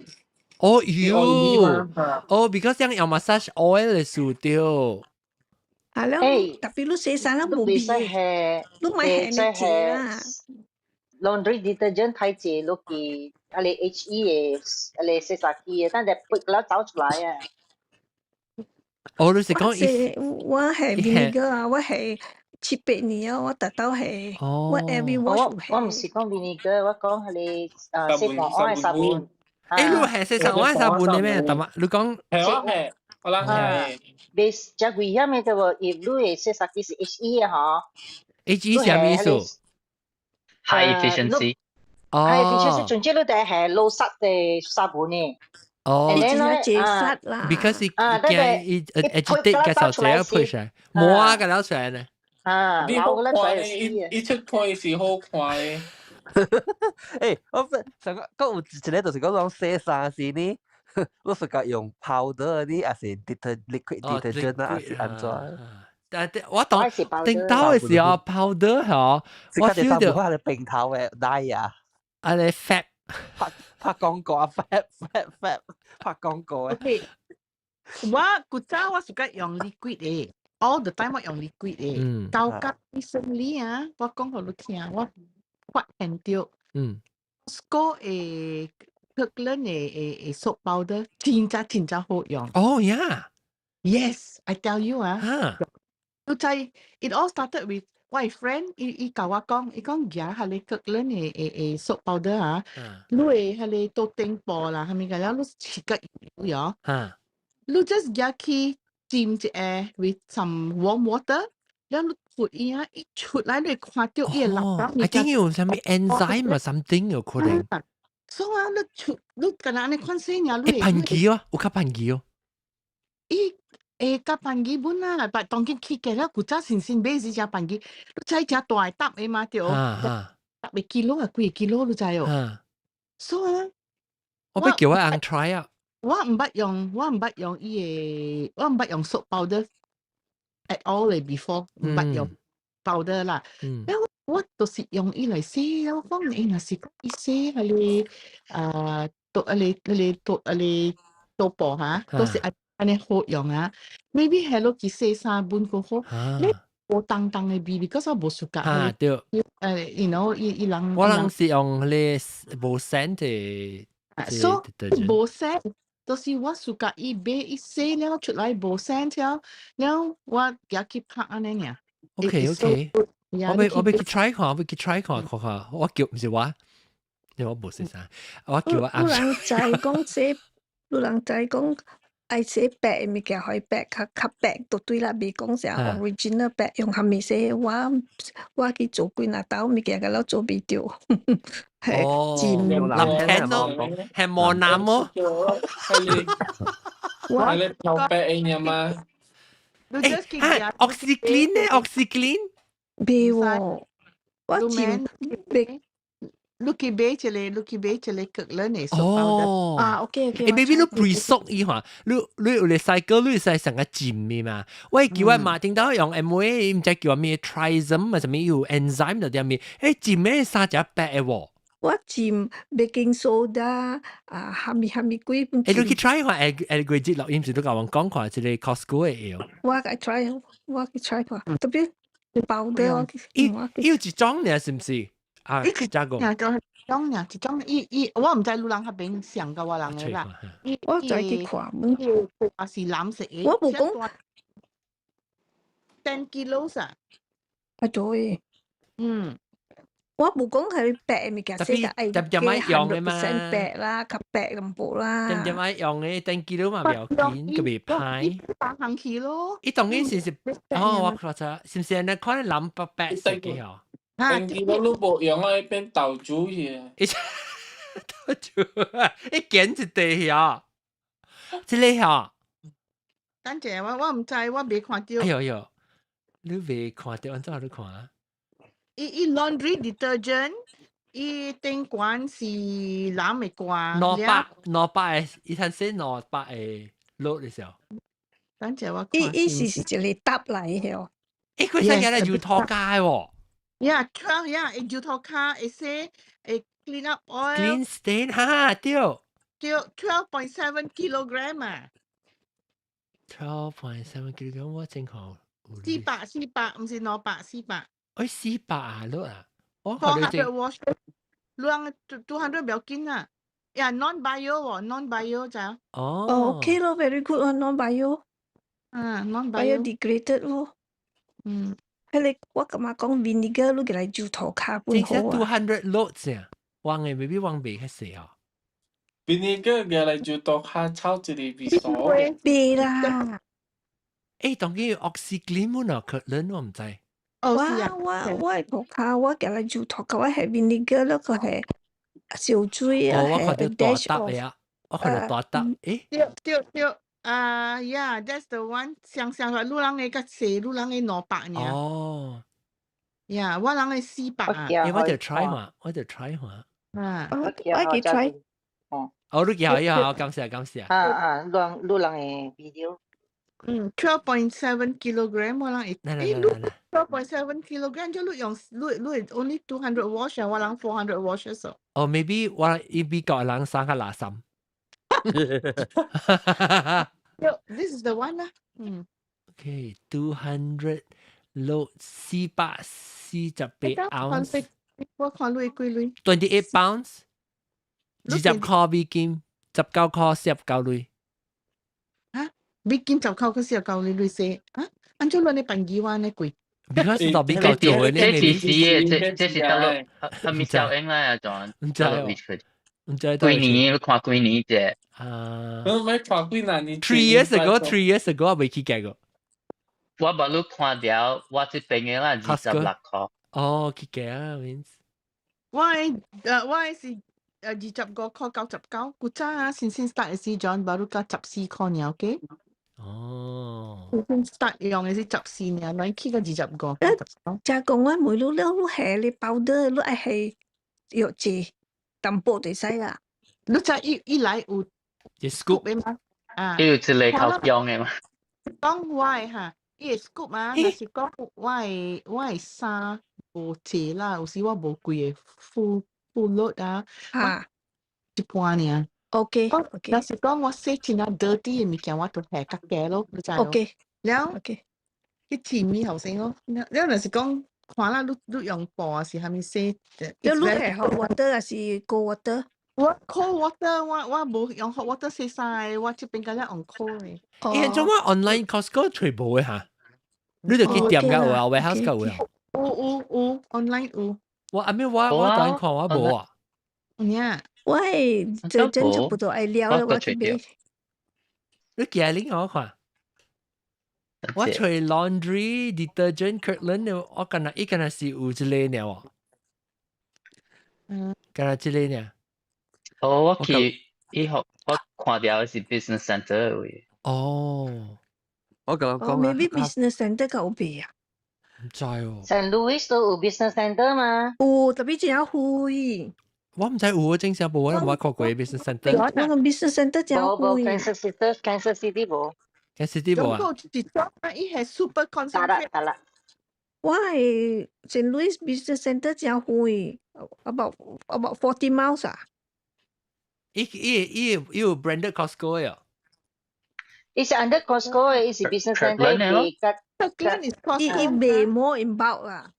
哦喲，哦，because 樣用 massage oil 嚟數掉。係咯，特別你洗衫啦，無味，你咪係你自啦。 Laundry detergent 太濟落去，啊你 HE 嘅，啊你洗衫機嘅，但係撥了走出來啊。哦，你是講我係 vinegar 啊，我係七八年啊，我特到係，我 every wash。我唔是講 vinegar，我講係你啊洗盤我係 sabun。誒，你係洗衫我係 sabun 嘅咩？但係你講係我係，我諗係。你這危險嘅對無？if 你嘅洗衫機是 HE 嘅嗬？HE 啥物意思？High efficiency。哦。 High efficiency，總之你哋係老濕嘅 sabun 呢。哦。你真係啦。 Because 伊驚伊 agitate 嘅時候，這樣 push 來，摸啊個了出來呢。啊，你好看，伊伊出開是好看嘅。誒，我上個講有一個就是講講洗衫時呢，我是講用 powder 啲，還是 detergent liquid detergent 啊，還是按怎？但係我當頂到嘅時候 powder 嗬，我 feel 到我係平頭嘅奶啊，啊你 fat 拍拍廣告啊，fat fat fat 拍廣告嘅。我古早我是講用 liquid 嘅，all the time 我用 liquid 嘅。到甲 recently 啊，我講予你聽，我發現到，Costco 嘅 Kirkland 嘅嘅 soap powder 真正真正好用。哦呀，Yes，I tell you 啊，都知 it all started with 我 friend 伊伊共我講，伊講舉下你 Kirkland 嘅嘅嘅 soap powder 啊，你會下你到頂部啦，係咪個了？你切個油，你 just 舉去浸一下 with some warm water，然後你潑伊啊，一出來你會看到伊個垃圾。 I think 有啥物 enzyme 啊 something 有可能。所以啊，你出你敢若按呢款洗爾，你會噴機哦，有較噴機哦。伊會較噴機本啊，但當今起價了，古早新新買是只噴機，你知只大沓的嘛對？沓一 kilo 啊，幾個 kilo 你知哦。所以啊，我欲叫我翁 try 啊。我毋捌用，我毋捌用伊個，我毋捌用 soap powder at all 咧 before，毋捌用 powder 啦。然後我就是用伊來洗，我講伊若是講伊洗彼個啊，都彼個彼個都彼個桌布哈，都是按按呢好用啊。Maybe 係落去洗衫本較好。你無重重的味，because 我無 suka。啊對。誒，you know，伊伊人。我人是用彼個無 scent 的。 So 無 scent。就是我 suka 伊買伊洗了出來無 scent 了，了我舉去拍按呢爾。 OK OK，我欲我欲去 try 看，我欲去 try 看看看，我叫毋是我，因為我無洗衫，我叫我有人知講這，有人知講愛洗白的物件，予伊白較較白，就對啦，袂講啥 original 白，用啥物洗，我我去做幾若兜物件，甲了做袂著。哦，藍天咯，係磨難麼？我係你頭白的嘛？誒，OxiClean 呢？OxiClean？袂喎，我真袂。你去買一個，你去買一個 Kirkland 的哦，啊，OK OK。誒，maybe 你 pre-soak 伊話，你你有個 cycle，你會使成個浸的嘛？我叫我媽聽到用 M A，毋知叫咩 triazum 啊，啥物有 enzyme 就啲咩？誒，浸咩衫只白的喎？我浸 baking soda 啊，蝦米蝦米鬼。誒，你去 try 看，誒誒，季節錄音時都共我講看，一個 Costco 的藥。我去 try，我去 try 看，特別包的我。伊伊有一種呢，是毋是？啊，一這個。種爾，一種伊伊，我毋知女人彼邊上過我人的啦。我再去看。伊個是藍色的。我無講。 10 kilos 啊。啊對。嗯。我無講係白的物件，這個愛點點愛用的嘛。白啦，較白咁無啦。點點愛用的，10 kilo 嘛袂要緊，閣袂歹。放上去咯。伊當然是是，哦，我看著，是毋是按呢款藍白白色的哦？ 10 kilo 你無用啊，變豆煮去。豆煮，一揀一地啊，這個吼。等陣我我毋知，我未看著。哎喲喲，你未看著，按怎你看？伊伊 laundry detergent，伊頂管是藍的罐。兩百兩百的，伊通寫兩百的落的時候。等陣我。伊伊是是一個沓來的哦。欸，佢使個油塗跤喎。 Yeah, 12 yeah，會油塗跤，會洗，會 clean up oil。 Clean stain，哈對。對，12.7 kilogram 啊。 12.7 kilogram 我正好。400400，毋是200400。哎，四百啊，你啊，我看到 400 wash，兩 200 不要緊啊。呀，non bio 喎，non bio 咋？哦。哦，OK 咯，very good 啊，non bio。啊，non bio。 biodegraded 喎。彼个我感覺講 vinegar 你來煮塗跤本好啊。 200 loads 啊，往的 maybe 往袂較細哦。 vinegar 嘅來煮塗跤炒一個味素。袂啦。欸，當佢 OxiClean 滿啊，可能我毋知。哦，我我我的塗跤，我共來煮塗跤，我係 vinegar 那個係燒水啊，哦，我看到大沓的啊，我看到大沓，欸。對對對。啊，yeah，that's the one，上上個路人的較細，路人的200爾。哦。呀，我人的400啊。欸，我就 try 嘛，我就 try 嘛。啊，我去 try。哦。哦，你記好，好，感謝感謝。啊啊，路人的 video。嗯，12.7 kilogram 我人會，欸，你 12.7 kilogram 就你用你你 only 200 wash 啊，我人 400 washes 哦。哦，maybe 我伊美國人衫較垃圾。 This is the one 啦。嗯。 Okay, 200 load 448 ounce。我看你幾鐳？28 pounds，20塊美金，19塊49鐳。嚇？美金19塊49鐳鐳四啊？按怎你辦幾萬呢貴？Because 到美國做嘅呢，這是這這是大陸係咪效應啦？啊，John，毋知毋知幾年你看幾年啫？啊，我咪看幾年？3 years ago, 3 years ago 我未去計過。我捌你看到我這邊嘅啦，26塊。哦，去計啊，means。我的是25塊99，古早啊，新新 start 的時陣，baru 加14塊爾，OK？哦。新 start 用的是十四爾，咱起個25。就講我每路了，你下你包的，你愛下藥劑淡薄就使啦。你知伊伊來有一 scoop 的嗎？啊，伊有一個較強的嘛。講我的哈，伊會 scoop 啊，若是講我的衫無濟啦，有時我無規个 full load 啊，一半爾。 OK，若是講我洗真正 dirty 的物件，我就下較加咯，你知無？ OK，了 OK，去甜味後生咯。了若是講看啦，你你用布還是啥物洗？你你係 hot water 還是 cold water？我 cold water，我無用 hot water 洗衫的，我這邊敢若用 cold 的。欸，做乜 online Costco 全部的嚇？你就去店㗎有啊，warehouse 㗎有啊？有有有，online 有。我阿咩我我等看我無啊。呀，喂，這真差不多愛了了，我去買。你寄嚟我看。我揣 laundry detergent Kirkland，我敢若伊敢若是有一個爾喎。嗯。敢若這個爾。哦，我去以後我看到的是 business center 位。哦，我甲你講啊，maybe business center 較有賣啊。毋知哦。 St. Louis 都有 business center 嘛？有，特別真遠。我毋知有啊，正常無，我無看過 business center。我個 business center 真無無遠。 Kansas City 無。 Kansas City 無啊？一種啊，伊係 super concentrate。得啦。我係 St. Louis business center 真遠，about 40 miles 啊。伊伊伊伊有 branded Costco 嘅。伊是 under Costco 嘅，伊是 business center 係甲。伊伊賣 more in bulk 啦。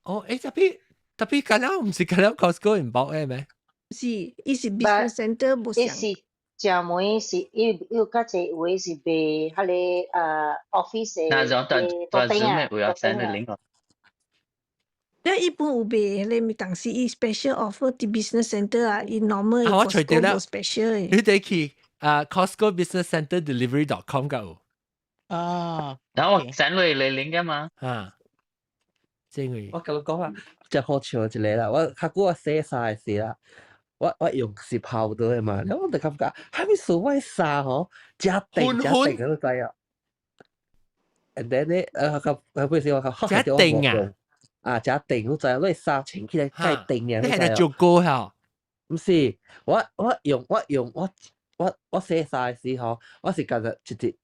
哦，欸，特別特別敢若毋是敢若 Costco in bulk 嘅咩？是，伊是 business center 無伊是正門是伊有較濟位是賣彼個office 的。那種斷斷 Zoom 的有要 send 個 link 哦。你一般有賣，你咪當時伊 special offer 佇 business center 啊，伊 normal 啊，我揣著了 special 你得去啊 Costco Business Center Delivery.com 㗎有。啊，然後我 send 你 link 㗎嘛。啊，正位。我共你講啊，真好笑一個啦！我較久我洗衫的時啦，我用是泡的嘛，然後我就感覺，啥物事我的衫吼，真定真定，你知啊？And then 咧，較後尾時我較真定啊！啊，真定，你知啊？你衫穿起來較定爾，你係咪做過嚇？毋是，我用我用我我我洗衫的時候，我是覺得一直一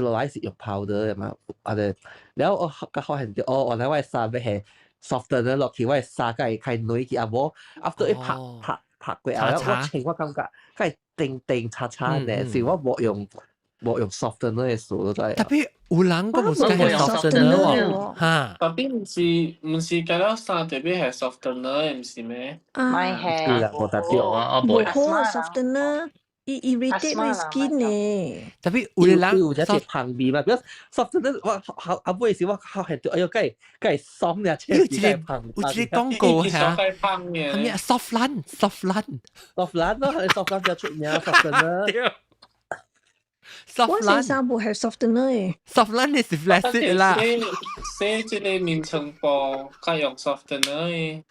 落來是用 powder 的嘛，啊對，然後我較發現著，哦，原來我的衫欲係 softener 落去，我的衫才會較軟去，啊無，after 一拍拍拍過後，我穿我感覺佢定定擦擦呢，是我無用 softener 的數都知。特別有人個無是係 softener 喎，嚇。特別毋是計了衫特別係 softener 毋是咩？唔係，啦，無特別。我無好 softener。伊 irritate 你 skin 呢？特別有人有隻香味嘛，比如 softener 我後後尾時我後係哎喲，梗係爽呀，有一個有一個廣告嚇，係咩 Softlan Softlan Softlan 咯，係 Softlan 就出名 softener。我先生無係 softener 嘅，Softlan 你是 flaccid 啦。洗這個眠床布，較用 softener 嘅。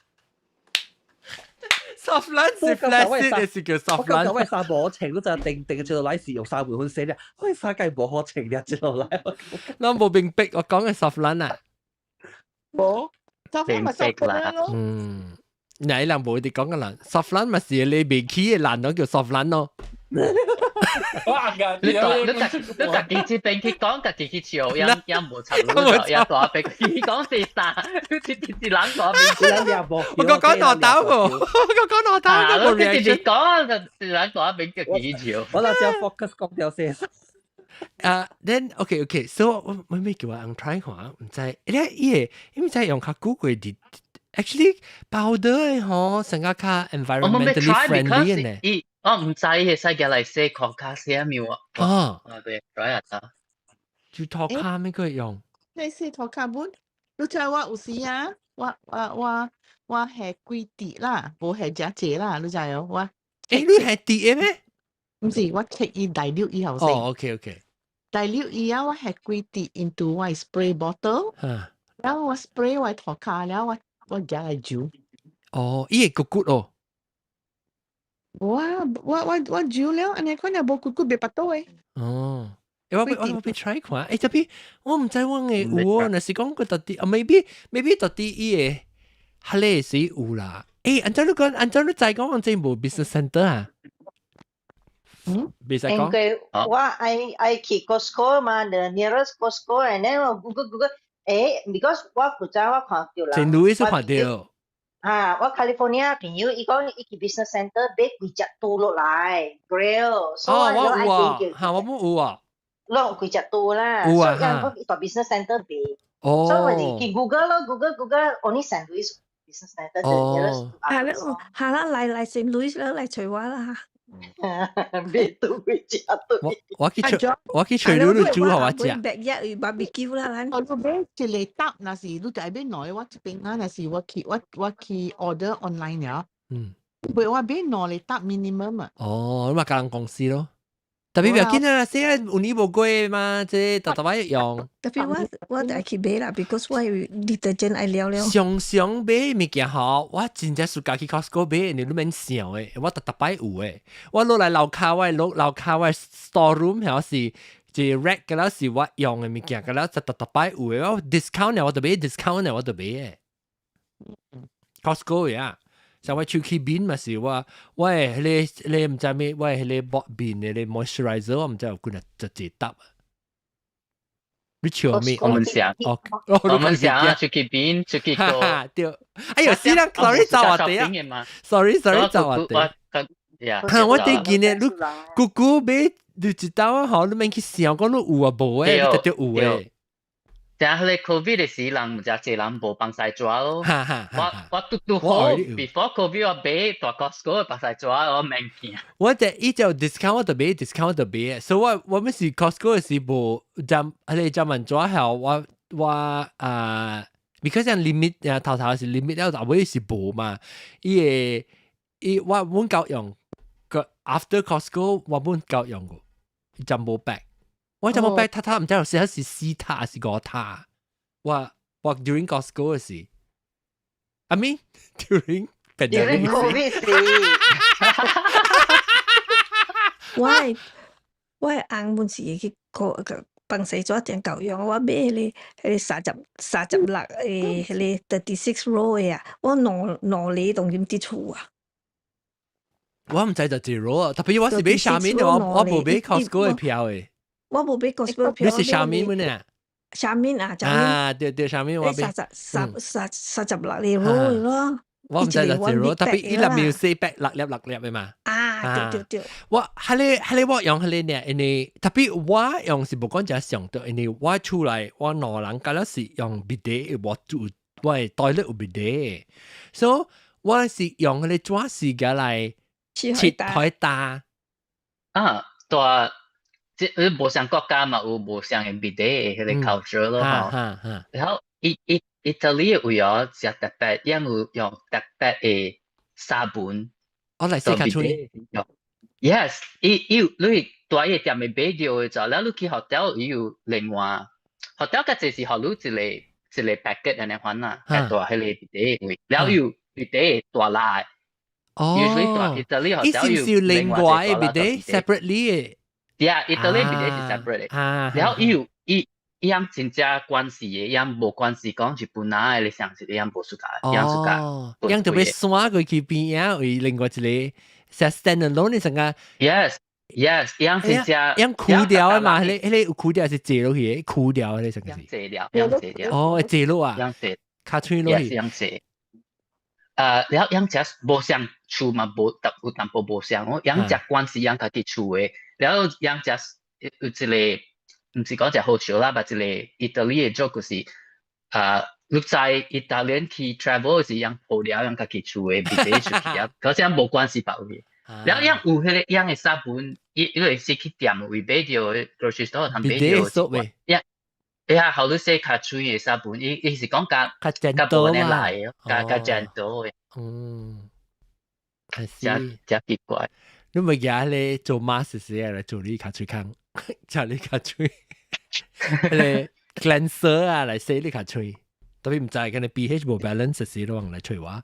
Softlan 是 flaccid 是叫 Softlan。我衫無穿，都就定定做來是用衫粉洗咧，我衫梗無好穿咧，做來。我無明白，我講嘅 Softlan 啊。無，Softlan 咪 softener 咯。嗯，你人無啲講嘅啦，Softlan 咪是你未起嘅爛咯，叫 Softlan 咯。你你家己這邊去講，家己去笑，也也無插路，也大白。伊講是啥？你一一人大邊。我講講大膽喎，我講大膽都冇 reaction。你講就人大邊家己去笑。我那只 focus 講掉先。啊，then okay okay，so 我我咩叫我 try 看，毋知，你伊個因為知用較久過啲。Actually powder 的吼，成個較 environmentally friendly 呢。伊我毋知會使寄來洗塗跤洗物啊。哦，啊對，try 下。就塗跤咩個用？你洗塗跤本，你知我有時啊，我係幾滴啦，無係誠濟啦，你知哦？我你係滴的咩？毋是，我切伊 dilute 以後先。哦，OK OK。 dilute 以後我係幾滴 into 我 spray bottle，然後我 spray 我塗跤了我。我夾來煮。哦，伊會骨骨哦。我煮了，按呢款也無骨骨袂巴肚的。哦，我欲 try 看，特別我毋知阮的有哦，若是講個特啲，啊 maybe 特啲伊個，哈咧是有啦。按怎你講，按怎你知講這無 business center 啊？嗯，袂使講。因為我愛去 Costco 嘛，the nearest Costco，and then 我 Google Google。because 我古早我看到啦，聖路易斯看到。啊，我 California 朋友伊講伊去 business center 買幾隻豬落來 grill，所以我有啊，嚇我冇有啊，攏有幾隻豬啦，有啊，所以我到 business center 買，哦，所以我就去 Google 咯，Google Google only Saint Louis business center。哦，係啦，係啦，來聖路易斯來揣我啦。買豬幾隻豬。我去揣你你煮予我食。 backyard barbecue 啦，咱。我你買一個搭，若是你就愛買兩個，我這邊啊，若是我去 order online 了。買我買兩個搭 minimum 啊。哦，你嘛共人公司咯。特別不要緊啊，現在有年無過嘛，這逐逐擺用。特別我就愛去買啦，because 我有 detergent 愛了了。常常買物件吼，我真正暑假去 Costco 買，你攏免想的，我逐逐擺有的。我落來樓跤，我落樓跤我 store room 還是一 rack 個了是我用的物件，個了就逐逐擺有的。我 discount 我就買 discount 我就買的。Costco 呀。像我手去面嘛是我我的彼個你毋知咩，我的彼個抹面的彼個 moisturizer 我毋知有幾若一一沓。你笑咩？我們想，哦，我們想啊，出去邊出去過。對，哎呦，死啦，sorry 走我哋啊，sorry sorry 走我哋。嚇，我最近呢，你姑姑買你一道啊，吼，你免去想講你有啊無誒，你直接有誒。但係 Covid 的時，人毋知濟人無放屎紙咯。我拄拄好，before Covid 我買大 Costco 放屎紙我免驚。我就伊就 discount 我就買 discount 我就買，所以我每時 Costco 的時無針，彼個針萬紙後我啊，because 像 limit 啊頭頭是 limit 了，後尾是無嘛。伊會伊我阮夠用個 after Costco 我本夠用過，jumbo bag。我 jumbo bag，他毋知有時是四塔還是五塔。我 during Costco 的時，I mean during during Covid 時，我的翁本是會去個個放洗紙店夠用，我買彼個36的彼個 36 roll 的啊，我兩厘當今佇厝啊。我毋知就一 roll 啊，特別我是買啥物的，我無買 Costco 的票的。我無買 Costco 票。你是啥物物呢？啥物啊？啊，對對，啥物我買。三十三三三十六個 roll 咯。我毋知就一個，特別伊內面有四百六粒六粒嘅嘛。啊，對對對。我係咧係咧，我用係咧呢，因為特別我用是無講只上到，因為我厝內我兩人甲了是用 bidet，我住我的 toilet 有 bidet，所以我是用彼個紙絲個來切開打。啊，大，這無相國家嘛有無相的 bidet 彼個 culture 咯吼。然後意大利有有食特別，因有用特別的砂盆。我來洗跤喙。 Yes，伊伊你蹛伊店的買著的就，了你去 hotel 伊有另外 hotel 較濟是予你一個一個 packet 按呢款啦，較大彼個 bidet 位，了有 bidet 大粒。哦。 Usually 蹛意大利 hotel 有另外的 bidet separately 的。 Yeah，意大利 bidet 是 separate 的。了伊有伊伊樣真正關係的，伊樣無關係講日本人的，你想是伊樣無 suka，伊樣 suka。哦，樣特別刷過去邊啊，為另外一個成 stand alone 的成個。 Yes，伊樣真正。樣枯掉的嘛，彼個彼個有枯掉是坐落去的，枯掉的成個是。坐掉，樣坐掉。哦，坐落啊。樣坐。跤喙落去。樣坐。了樣食無相厝嘛，無特有淡薄無相，我樣食慣是樣家己厝的，了樣食有一個。毋是講食好笑啦，但一個意大利的 joke 就是，你知意大利去 travel 是樣無聊樣家己厝的，bidet 出去啊，可是無關係別位。了樣有彼個樣的砂盆，伊伊會是去店位買著 grocery store 通買著。呀，哎呀，予你洗跤喙的砂盆，伊伊是講較較無按呢來的，較較 gentle 的。嗯，真真奇怪。你咪舉咧做 mask 時來做你跤喙空，食你跤喙，彼個 cleanser 啊來洗你跤喙，特別毋知敢若 pH 無 balance 時，攏來揣我。啊，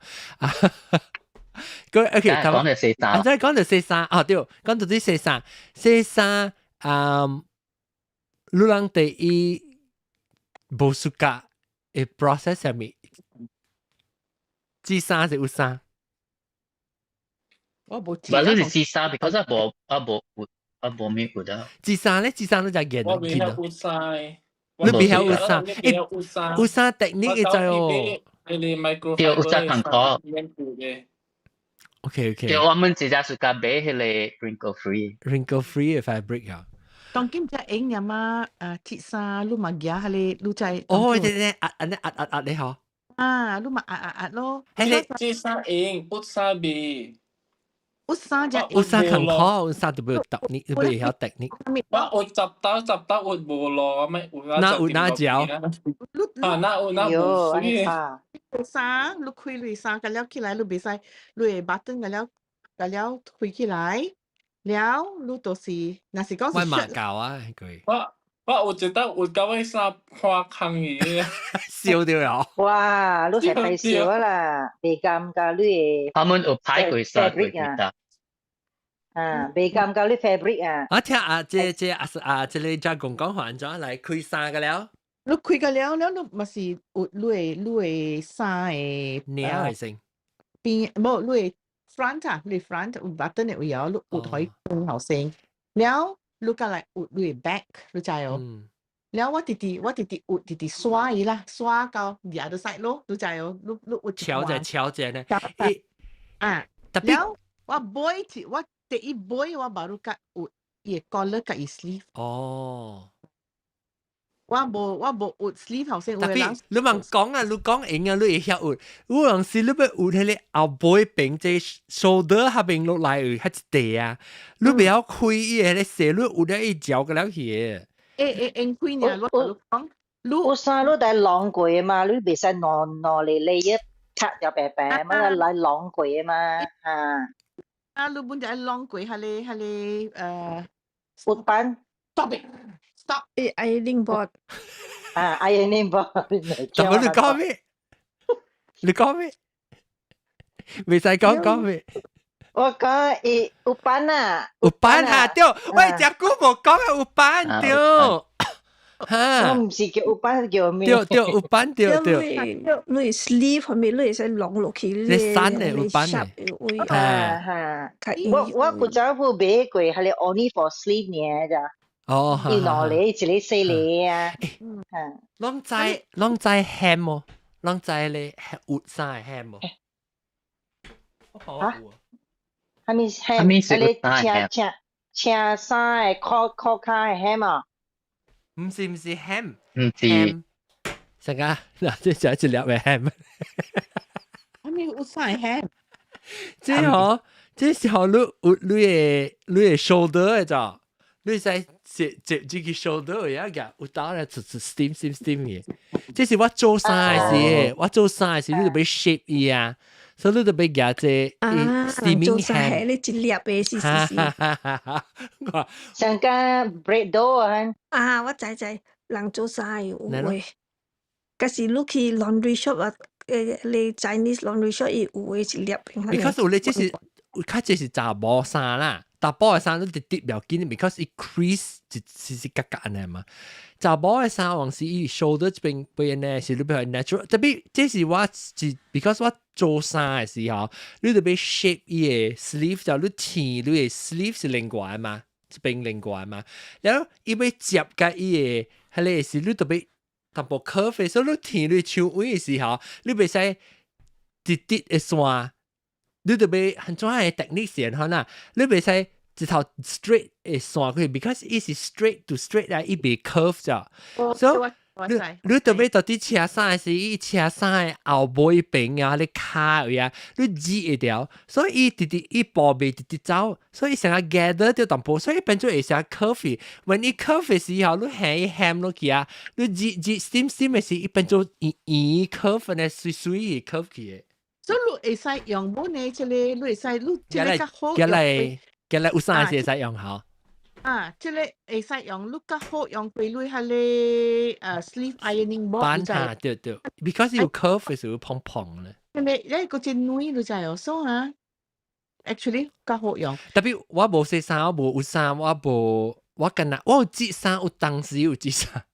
個 OK，講到洗衫，啊，再講到洗衫，啊對，講到這洗衫，洗衫啊，你人第一無 suka 的 process 啥物？織衫是有衫？我無。唔係你是織衫，because 我無我無我無咩有得。織衫咧，織衫你就見我未曉有衫。你未曉有衫？有衫。有衫 technique 會知哦。對，有衫同苦。 OK OK。對，我們直接是甲買彼個 wrinkle free。 wrinkle free 的 fabric 啊。當今只用的嘛，織衫，你嘛舉彼個，你知。哦，對對，壓按呢壓壓壓你嗬。啊，你嘛壓壓壓咯。彼個織衫用，有衫未。有衫只。有衫更好，有衫特別特別會曉 technique。我有十刀十刀有無路，咪有哪有哪條？啊，哪有哪無水。衫，你開你衫，個了起來，你袂使，你會 button 個了，個了開起來，了你就是，若是講是。我嘛教啊，佢。我我有一道有甲我衫破空去。燒掉了。哇，你係太燒啦，袂甘甲你的。他們有派過衫過去啊。啊，袂甘甲你 fabric 啊。啊，聽啊，這這啊啊，這個再講講話，怎來開衫個了？你開個了了，你嘛是有你的你的衫的領的先。邊無你的 front 啊，你 front 有 button 的位哦，你有可以放後先。了，你過來有你的 back，你知哦？了，我直直我直直有直直刷伊啦，刷到 the other side 咯，你知哦？你你有敲者敲者呢？啊，了我背我第一背我 baru 甲有伊的 collar 佮伊 sleeve。哦。我無我無有 sleeve 頭先，特別你問講啊，你講用啊，你會曉有。有陣時你欲有彼個後背邊這 shoulder 下邊落來有彼一塊啊，你袂曉開伊個彼個細，你有咧伊嚼個了去。會會用開呢？我同你講，你有衫你得晾過的嘛，你袂使兩兩個 layer 拆掉白白，嘛來晾過的嘛，啊。啊，你本就愛晾過，彼個彼個有班。 Stop it! Stop! 誒，ironing board。啊，ironing board。怎麼你講咩？你講咩？未使講講咩？我講伊有班啊，有班啊，對，喂，這久無講啊，有班對。哈，我毋是叫有班，叫咩？對對，有班對對。你 sleeve 係咪你會使晾落去？你衫的有班的。啊哈，我我古早有買過，係你 only for sleeve 爾咋。哦，伊兩個一個細個啊。嗯。攏知攏知 hem 無？攏知咧有衫的 hem 無？我看我有。啥物 hem？你請請請衫的褲褲跤的 hem 啊？毋是毋是 hem，毋是。成個嗱，這就一粒的 hem。啥物有啥 hem？這吼，這時候你有你的 shoulder 的咋？你使接接這個 shoulder 呀個，有打咧出出 steam steam steam 嘅。這是我做衫的時，我做衫的時，你就欲 shape 伊啊，所以你就欲夾這 steaming hem。你一粒的是是是。像個 bread dough 啊。啊，我知知，人做衫有的。可是你去 laundry shop 啊，你 Chinese laundry shop 伊有的一粒。 Because 有咧，這是較這是查某衫啦，查埔的衫你直直袂要緊，because 伊 crease 一是是角角按呢嘛。查某的衫往時伊 shoulder 這邊邊呢是你比較 natural，特別這是我是 because 我做衫的時候，你就欲 shape 伊的 sleeve 就你穿你的 sleeve 是另外的嘛，這邊另外嘛，然後伊欲接佮伊的，彼个是你就欲淡薄 curve，所以你穿你手位的時候，你袂使直直的線。你就欲很怎樣的 technique 是按怎，你袂使一頭 straight 的線過去，because 伊是 straight to straight 來，伊袂 curve 咋。所以你就欲到底車衫的時，伊車衫的後尾邊啊，你跤位啊，你擠會著，所以伊直直伊步袂直直走，所以成個 gather 著淡薄，所以變做會成 curve。when 伊 curve 的時候，你還伊 hem 落去啊，你擠擠 steam steam 的時，伊變做圓圓 curve 呢，媠媠 curve 去的。所以你會使用無呢？這個你會使你這個較好用。過來有啥是會使用吼？啊，這個會使用，你較好用過你彼個sleeve ironing board。板下對對，because 有 curve 是會蓬蓬咧。因為你個真軟你知哦，所以啊，actually 較好用。特別我無洗衫，我無有衫，我無我干焦我有織衫，有當時有織衫，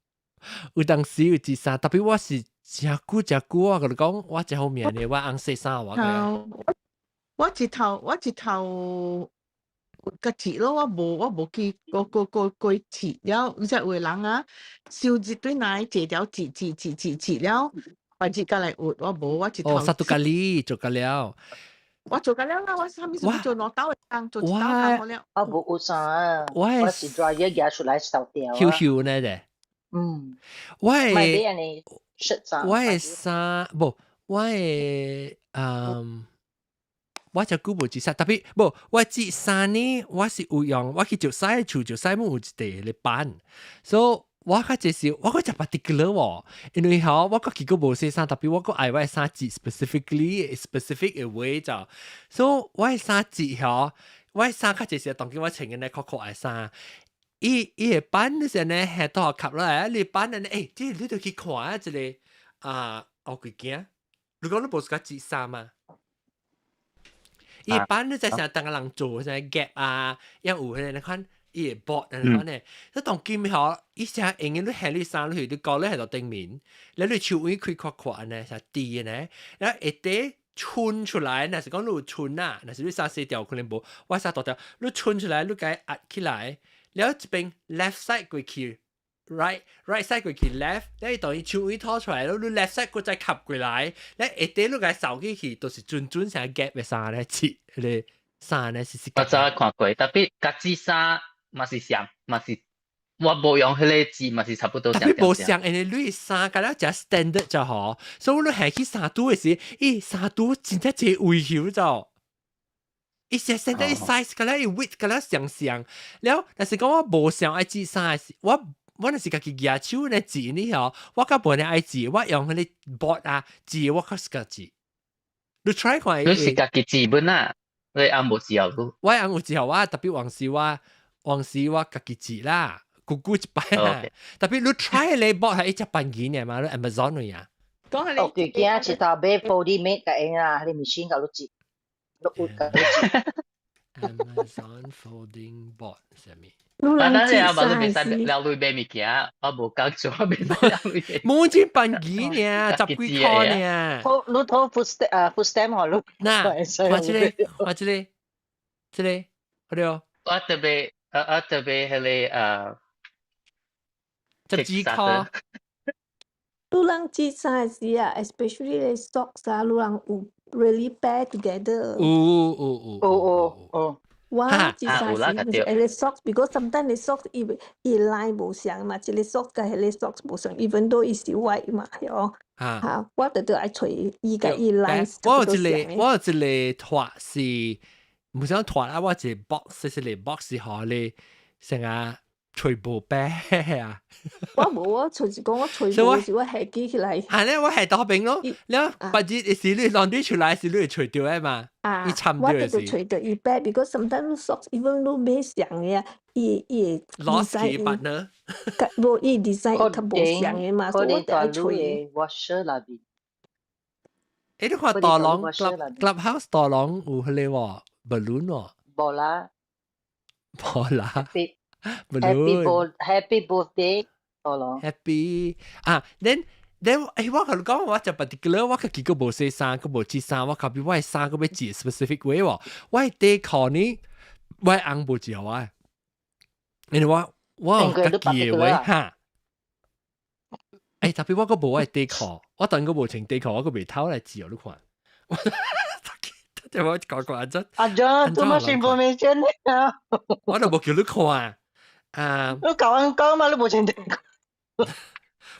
有當時有織衫，特別我是。誠久誠久，我共你講，我誠好命的，我翁洗衫我。我一頭個織咯，我無去過過過過織了，你知有的人啊，燒熱對來這條織織織織織了，或者過來焜，我無，我一頭。哦，satu kali 做過了。我做過了啦，我啥物事做兩兜的工，做一兜工好了。我無有衫，我是 dryer 夾出來掃掉。羞羞呢的。嗯。我的。我的衫無，我的我隻久無織衫，特別無我織衫呢，我是有用，我去石獅厝石獅姆有一塊咧板，所以我較濟是我閣誠 particular 喎，因為吼我閣去閣無洗衫，特別我閣愛我的衫織 specifically specific 的 way 就，所以我的衫織吼，我的衫較濟是當今我穿嘅呢較酷的衫。伊伊個板你是呢，下倒吸落來，你板呢？欸，這你著去看啊，這個啊，烏龜鏡。如果你無是較織衫嘛，伊板你在成當個人做，啥 gap 啊，抑有彼個那款伊個 board 那款呢。你當今吼，伊成用嘅你下你衫落去，你高咧喺度頂面，你你手位開闊闊呢，成低的呢，然後下底穿出來，若是講你有穿啊，若是你衫細條可能無，我衫大條，你穿出來，你共壓起來。了這邊 left side 過去，right side 過去 left，你當伊手位拖出來，你 left side 閣再吸過來，你下底你共掃進去，都是準準成 gap 的衫咧，切彼個衫咧是是。我早看過，特別家己衫嘛是像，嘛是我無用彼個字嘛是差不多。特別無像，因為你衫敢若誠 standard 就好，所以你行去衫櫥的時，咦，衫櫥真正濟位休就。伊是 standard size，敢若伊 width 敢若相像，了，但是講我無想愛織衫的時，我若是家己舉手咧織呢吼，我較無呢愛織，我用彼個 board 啊織，我較適合織。你 try 看。你是家己織本啊？你翁無時候我翁有時候我特別往時我往時我家己織啦，久久一擺啦。特別你 try 咧 board 係一隻半件嘅嘛，你 Amazon 嘅啊。講係你。我最驚一頭買 FoldiMate 個用啊，你 machine 共你織。 Amazon folding board 啥物？但係啊，嘛你袂使留鐳買物件，我無講做，我袂使留鐳。冇錢辦幾呢？十幾塊呢？你討 food stamp 啊，food stamp 好你。嗱，看這個，看這個，這個，好了。我特別，我特別彼個十幾塊。你人織衫時啊，especially 咧 socks 啊，你人有 really pair together。有有有。有有有。我這衫是係個 socks，because sometimes 你 socks 伊伊 line 無相嘛，這個 socks 佮彼個 socks 無相，even though 伊是 white 嘛，係嚇，我特特愛揣伊佮伊 line。我有一個脫是，毋想脫啊！我一個 box 是個 box 予你成日揣無白啊！我無，我就是講我揣無是我係記起來。係咧，我係倒邊咯。了，別日是你 laundry 出來是你會揣著的嘛？啊，伊摻我就就揣著伊白，because sometimes socks even 你買相的，伊伊會 lost 去 partner。無伊 design 較無相的嘛，所以我就愛揣。 washer 內面。欸，你看大龍 clubhouse 大龍有彼個喎，balloon 喎。無啦。無啦。 Happy birthday，大龍。 Happy 啊，then 欸，我共你講，我就 particular，我家己閣無洗衫，閣無織衫，我後邊我的衫閣欲織 specific way 喎。我的底褲呢，我的翁無織我，因為我有家己的話哈。欸，特別我閣無我的底褲，我當閣無穿底褲，我閣袂偷來織，你看。我我講講按怎？阿 John，too much information 我都無叫你看啊！你教阮講嘛，你無穿底褲。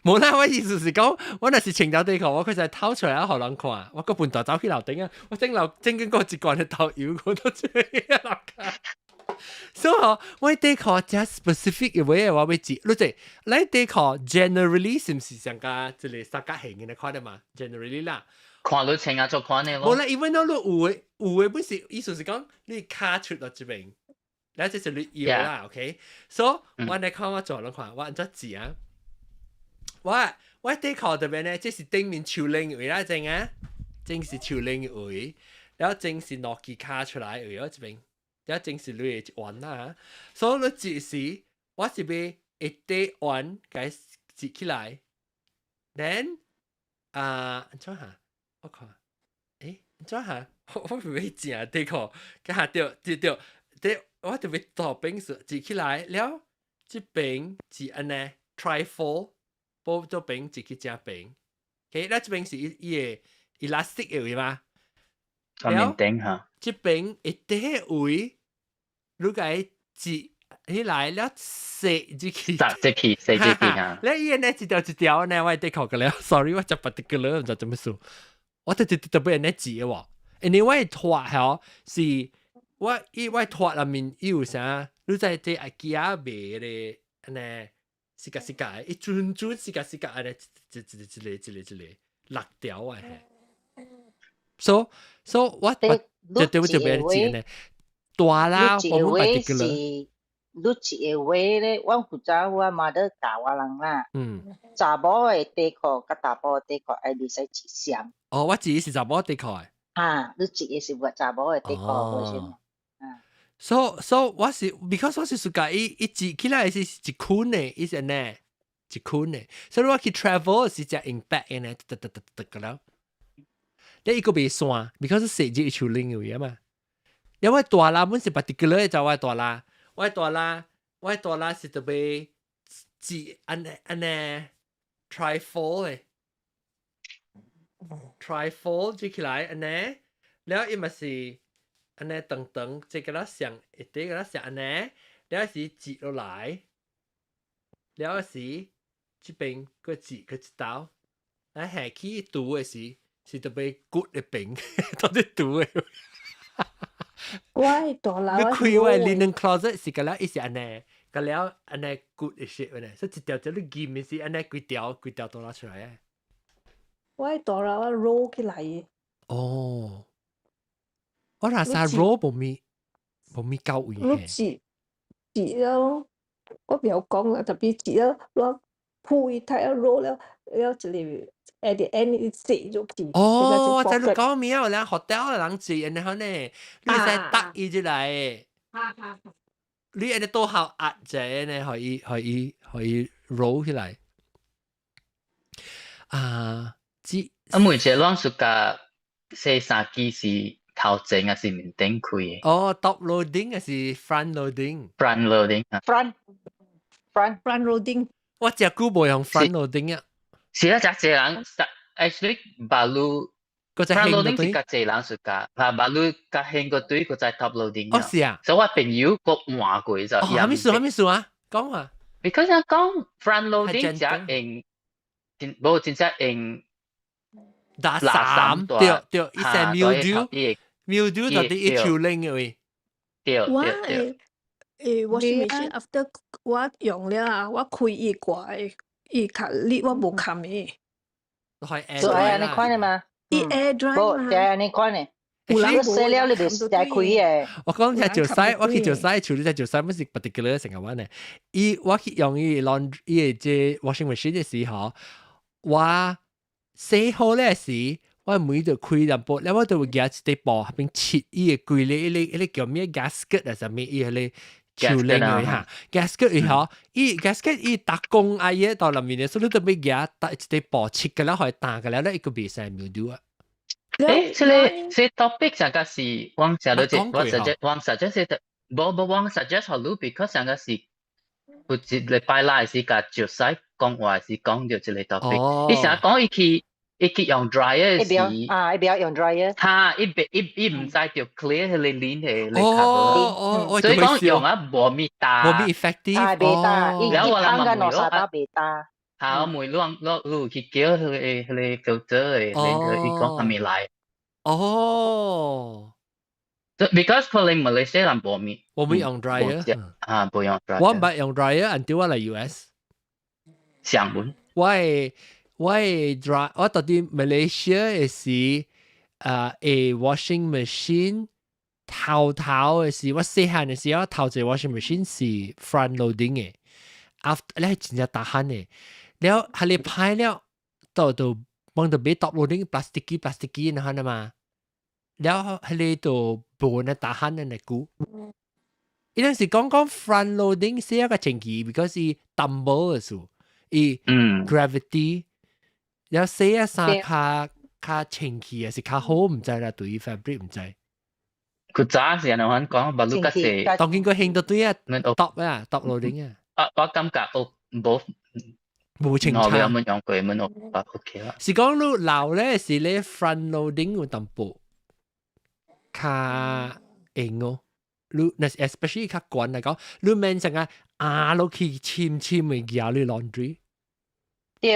無啦，我意思是講，我若是穿條底褲，我佢就偷出來啊，予人看。我閣笨大走去樓頂啊，我整樓整緊個一罐的豆油，我都出去樓跤。所以我底褲真 specific 的話，我欲織。你這，你底褲 generally 是毋是上加這個三角形的款的嘛？generally 啦。看你穿啊做款的咯。無啦，even though 你有的有的本是意思是講你跤出到這邊，那這是你腰啦，OK？So 我來看我做兩看，我按怎織啊？我底褲這邊呢，這是頂面手領位啦，正啊，正是手領位，然後正是兩支跤出來位，我這邊，然後正是你的彎啦。所以你織時，我是欲一底彎共織起來，then 啊，按怎哈？我看，欸，按怎哈？我袂欲正底褲，佮對對對，對，我就欲左邊是織起來了，這邊是按呢 trifold。波這邊織去這邊，OK，那這邊是伊伊個 elastic 的位嘛？面頂哈。這邊一底位，你共織起來了，踅入去。紮入去，踅入去哈。你伊呢一條一條呢，我底褲個了，sorry，我真 particular，毋知做麼事，我特特特別按呢織的喎，因為我的脫吼是，我伊我脫內面伊有啥？你知這阿機仔賣的按呢？四格四格，一陣陣四格四格，按呢一一一一個一個一個六條啊！So 我我就對我就欲織呢，大啦，我們 particular。你一個話咧，我負責我媽的教我人啦。查某的底褲佮查埔的底褲愛袂使織相。哦，我織的是查某底褲的。哈，你織的是我查某的底褲，無是？ So 我是 because 我是 suka 伊伊織起來是一捆的，伊是按呢一捆的，所以我去 travel 是只 impact 的呢，得得得得個了。你伊個袂散，because 踅入手領位啊嘛。因為大啦，本是 particular 就我大啦，我大啦，我大啦是特別織按呢按呢 trifold 的，trifold 織起來按呢，了伊嘛是。按呢長長，這個啦上一啲個啦上按呢，了是折落來，了是這邊閣折閣一刀，啊下去拄的時是特別骨的邊，到底拄的。我的大佬，你開我 linen closet 是個了，伊是按呢，個了按呢骨的 shape 呢，所以一條條你鉗的是按呢規條規條都拿出來的。我的大佬我 roll 起來。哦。我若啥 roll 無咪無咪夠位。你織織了，我不曉講啦，特別織了，我鋪伊睇了 roll 了，了一個 at the end 伊踅入去。哦，我知你講咩啊？人 hotel 的人織按呢款呢，你會使搭伊入來。你按呢倒後壓者呢，予伊予伊予伊 roll 起來。啊，織。啊，每一個攏 suka 洗衫機是頭前還是面頂開的？哦，top loading 還是 front loading？ front loading 啊。 front front front loading。我真久無用 front loading 啊。是啊，真濟人，actually 馬路個隻 front loading 是較濟人 suka，啊，馬路較興個對個在 top loading。哦，是啊。所以我朋友個換過就。哦，啥物事啥物事啊？講啊。 Because 講 front loading 只用，真無真正用。打衫，對對，伊成 mildew，mildew 到底一條拎嘅位。對我會washing machine after 我用了啊，我開伊關，伊較熱，我無冚伊。做係按呢款的嘛？伊 air dry 嘛？對，按呢款的。有人洗了你袂使開的。我講只就洗，我去就洗，處理只就洗，不是 particular 成個玩的。伊我去用伊 laundry 伊個這 washing machine 的時候，我洗好咧時，我每就開淡薄，了我就會夾一塊布，彼邊切伊個規個，伊個叫咩 gasket 啊，啥物伊彼個。處理嘅嚇，gasket 伊嗬，伊 gasket 伊打工啊嘢到裡面咧，所以你都欲夾打一塊布切個了，可以打個了，咧伊個袂使 mildew 啊。誒，這個這 topic 上個是我上到這，我 suggest 我 suggest 是，無無我 suggest 予你，because 上個是有一禮拜來是共石西講話是講著這個 topic。伊成日講伊去伊去用 dryer 時，啊，伊袂曉用 dryer。哈，伊袂伊伊毋知著 clear 彼個 lint 的 cover。哦哦，所以講用啊無咪焦，無咪 effective。啊，袂焦，伊伊烘個兩三搭袂焦。嚇，我問你你有去叫彼個 filter 的，伊講還未來。哦。 Because 可能馬來西亞人無咪，無咪用 dryer。啊，無用 dryer。我毋捌用 dryer，until 我來 US。上門。我的 dry，我到佇馬來西亞的時，啊，會 washing machine 頭頭的時，我細漢的時，我頭一個 washing machine 是 front loading 的，after 咧係真正大漢的，了係你歹了，到到幫到買 top loading plasticky plasticky 那款的嘛，了係你就無那大漢的那久。伊陣時講講 front loading 是一個前期，because 伊 tumble 的數，伊 gravity。有洗一衫較較清氣，還是較好，毋知啦，對於 fabric 毋知。佢早時人哋講，巴魯較濟。當見佢興到對啊，top 啊，top loading 啊。啊，我感覺我無無清楚。我有冇用過，冇我 OK 啦。是講你老咧，是咧 front loading 有淡薄較硬哦。你若是 especially 較懸來講，你免成個壓落去深深的夾你 laundry。對，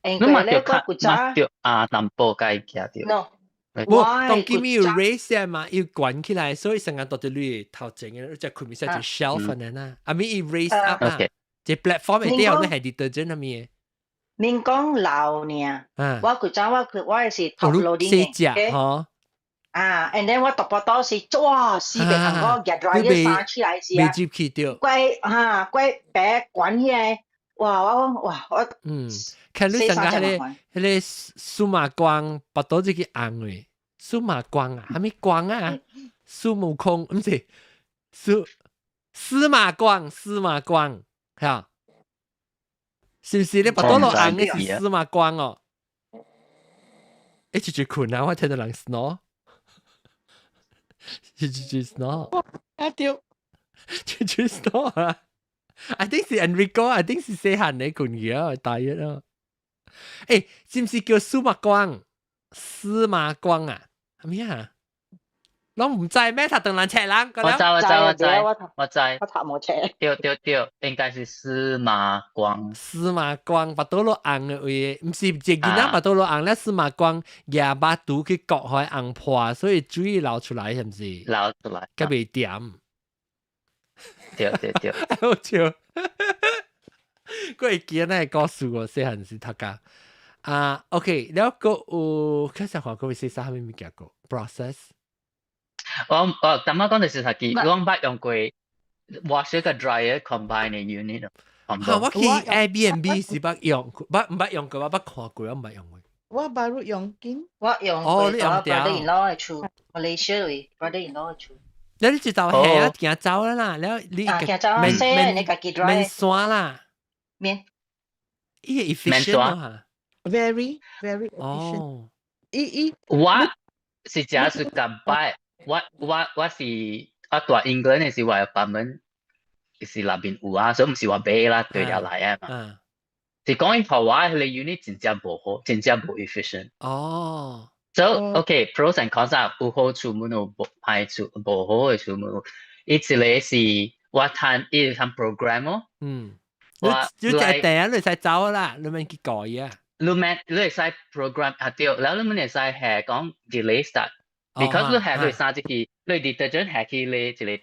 因為咧個古早對啊，淡薄該夾對。 No，無當今要 raise 嘛，要懸起來，所以成個到佇你頭前嘅，你只佢咪寫住 shelf 咁樣啦，啊咪伊 raise up 啊，這 platform 會掉你係 detergent 係咪？免講老呢，我古早我佢我係是 top loading 嘅，嗬。啊，and then 我特別多是哇，四百行個夾 dryer 衫起來時啊，未接去掉，怪嚇怪白關起來。哇！我講哇，我嗯，看你上個彼個彼個數碼光，巴肚這個紅的，數碼光啊，啥物光啊？孫悟空毋是，司馬光，司馬光，嚇，是毋是你巴肚落紅的是司馬光哦？一直直睏啊！我聽到人 snore，一直直 snore，啊對，一直 snore 啊！I think 是 Enrico，I think 是細漢的睏去啊，大約啊。欸，是毋是叫司馬光？司馬光啊？係咪啊？攏毋知咩？讀唐人冊人。我知我知我知我知。我讀無冊。對對對，應該是司馬光。司馬光，巴肚落紅的位，毋是一個囡仔巴肚落紅咧。司馬光舉巴肚去割開紅破，所以水流出來，是毋是？流出來。較袂甜。對對對，好笑。我會記得那個故事哦，細漢時讀甲。啊，OK，了閣有，開始看閣會洗衫啥物物件個 process。我我頭先講的是實際，我捌用過 washer 佮 dryer combine 的 unit。嚇，我去 Airbnb 是捌用，捌毋捌用過，我捌看過，我毋捌用過。我捌用緊。我用過，你用 brother in law 的厝，Malaysia 位 brother in law 的厝。你你就係啊，行走啦啦，了你行走啊，洗你家己 dry。免刷啦。免。伊個 efficient 啊。 Very very efficient。哦。伊伊。我是真是近擺，我我我是我住英格蘭的時，我 apartment 是內面有啊，所以毋是我買啦，對了來啊嘛。是講伊予我彼個 unit 真正無好，真正無 efficient。哦。So okay, pros and cons 啊，有好處冇有無歹處，無好嘅處冇。伊一個是我趁伊趁 program 哦。你你就第一你使走啦，你免去改啊。你免你會使 program 啊對，然後你免會使係講 delay start，because 你係你衫入去，你 detergent 係去你一個一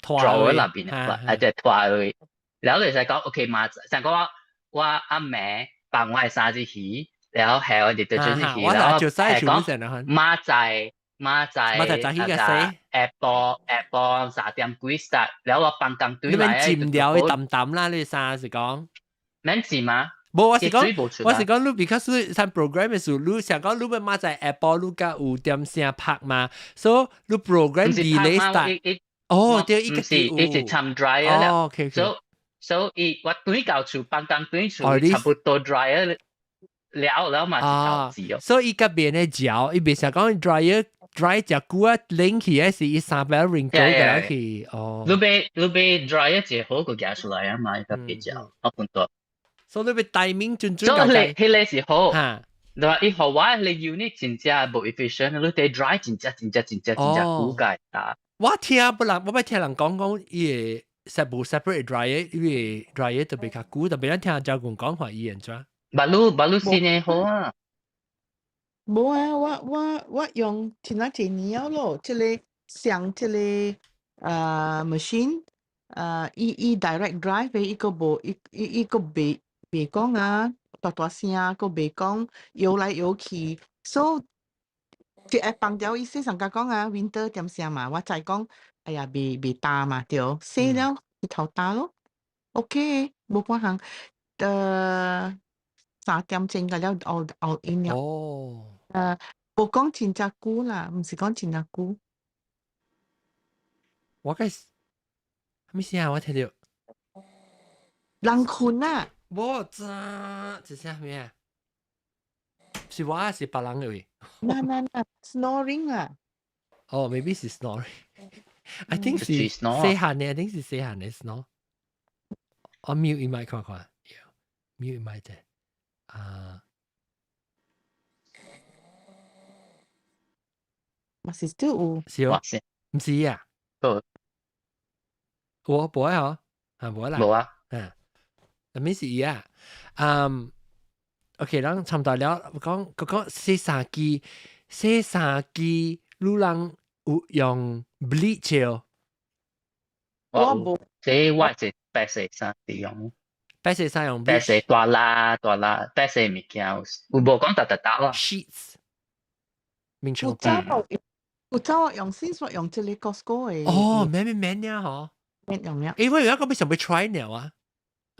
個 drawer 內邊啊，啊即係拖去，然後你會使講 OK 嘛，像講我我阿媽放我嘅衫入去，然後係我 detergent 入去，然後係講馬仔馬仔馬仔早起嘅洗，下晡下晡3點幾 start，然後我放工對來。你免浸了，淡淡啦，你衫是講。免浸嗎？無，我是講，我是講，你 because 你上 program 嘅時候，你想講你欲明仔下晡你佮有點聲拍嘛，所以你 program delay start。哦，對，伊個是伊是摻 dryer 啦。哦，OK。 So 伊我轉到厝，放工轉厝，差不多 dryer 了了嘛是頭字哦。所以伊個邊咧嚼，伊袂想講 dryer dry 食久啊，冷氣還是伊衫擺 wrinkle 個去。哦。你欲 dryer 一好個夾出來啊嘛，伊個比較我分多。所以你欲 timing 準準。所以彼個是好。對吧？伊予我彼個 unit 真正無 efficient，你得 dry 真正真正真正真正久解打。我聽不人，我捌聽人講講，伊個 separate separate dryer，伊個 dryer 特別較久，特別咱聽趙公講話伊按怎？馬路馬路新的好啊。無啊，我我我用前仔一年咯，這個上這個machine，伊伊 direct drive 的，伊個無伊伊伊個袂袂講啊，大大聲，閣袂講搖來搖去，所以一下放掉伊洗上甲講啊，winter 點聲嘛，我知講，哎呀，袂袂焦嘛，對，洗了日頭焦咯，OK，無半項，3點鐘個了 all all in 了。哦。無講真正久啦，毋是講真正久。我該啥物聲啊？我聽著。人睏啊！無知，這聲咩啊？是我還是別人的？那那那 snoring 啊！哦，maybe 是 snoring。I think 是細漢的，I think 是細漢的 snore。我 mute 伊麥看看，mute 伊麥者啊。嘛是都有。是哦，毋是啊。我無啊，啊無啦。無啊。嗯，啥物是伊啊？嗯，OK，咱差不多了。講講講洗衫機，洗衫機，你人有用 bleach 哦？我無。這我是白色衫是用。白色衫用。白色大啦大啦，白色物件有無講沓沓沓啦。 Sheets。名稱。有走有走用先說用這個 Costco 的。哦，免免免了嗬。免用了。誒，我有一個欲想欲 try 了啊。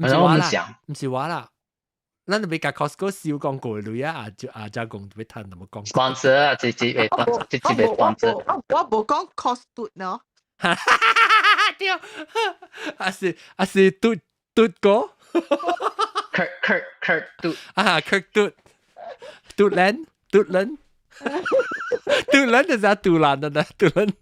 毋是我啦，毋是我啦。咱就欲共 Costco 收廣告的鐳啊，啊啊加工欲趁淡薄廣告。sponsor 啊，直接會直接會 sponsor。我我無講 cost 喏。對，啊是啊是嘟嘟哥。 Kirk Kirk Kirk 嘟啊 Kirk 嘟嘟蘭嘟蘭杜蘭就是杜蘭的啦，杜蘭。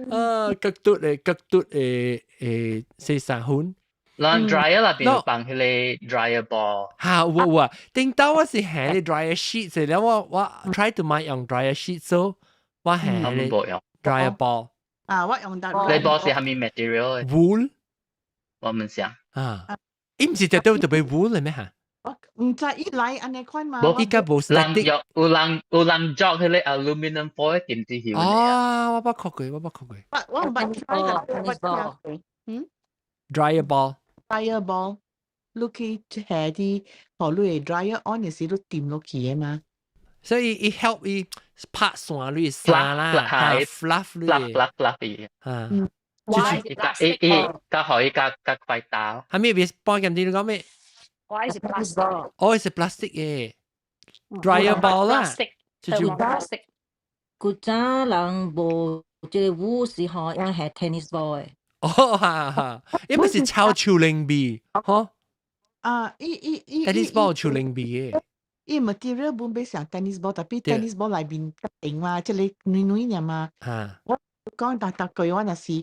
啊，吉嘟誒，吉嘟誒誒，洗衫粉。咱 dryer 內邊放彼個 dryer ball。嚇有有啊，頂到我是下咧 dryer sheet，了我我 try to 買用 dryer sheet，所我下咧 dryer ball。啊，我用得。你 ball 是啥物 material ？Wool。我毋想。啊，伊毋是特別特別 wool 的咩嚇？我毋知伊來按呢款嘛。伊個無人有有人有人做彼個 aluminum foil 點子曉。哦，我捌看過，我捌看過。我我毋捌 try 過，我聽過。嗯？Dryer ball。 Dryer ball，你去下啲，予你的 dryer on 的時，你掂落去的嘛。所以伊 help 伊拍散你衫啦，fluff 你。 fluff fluff fluffy。啊。伊較伊伊較予伊較較快焦。係咩？別幫人哋講咩？我是 plastic。哦，是 plastic 嘅 dryer ball 啦。就是 plastic。古早人無這個 wool 時吼，用係 tennis ball 的。哦，哈哈，伊毋是抄樹靈味，吼？啊，伊伊伊 tennis ball 樹靈味嘅。伊 material 本比像 tennis ball，特別 tennis ball 內面較硬嘛，這個軟軟爾嘛。我講逐逐句我若是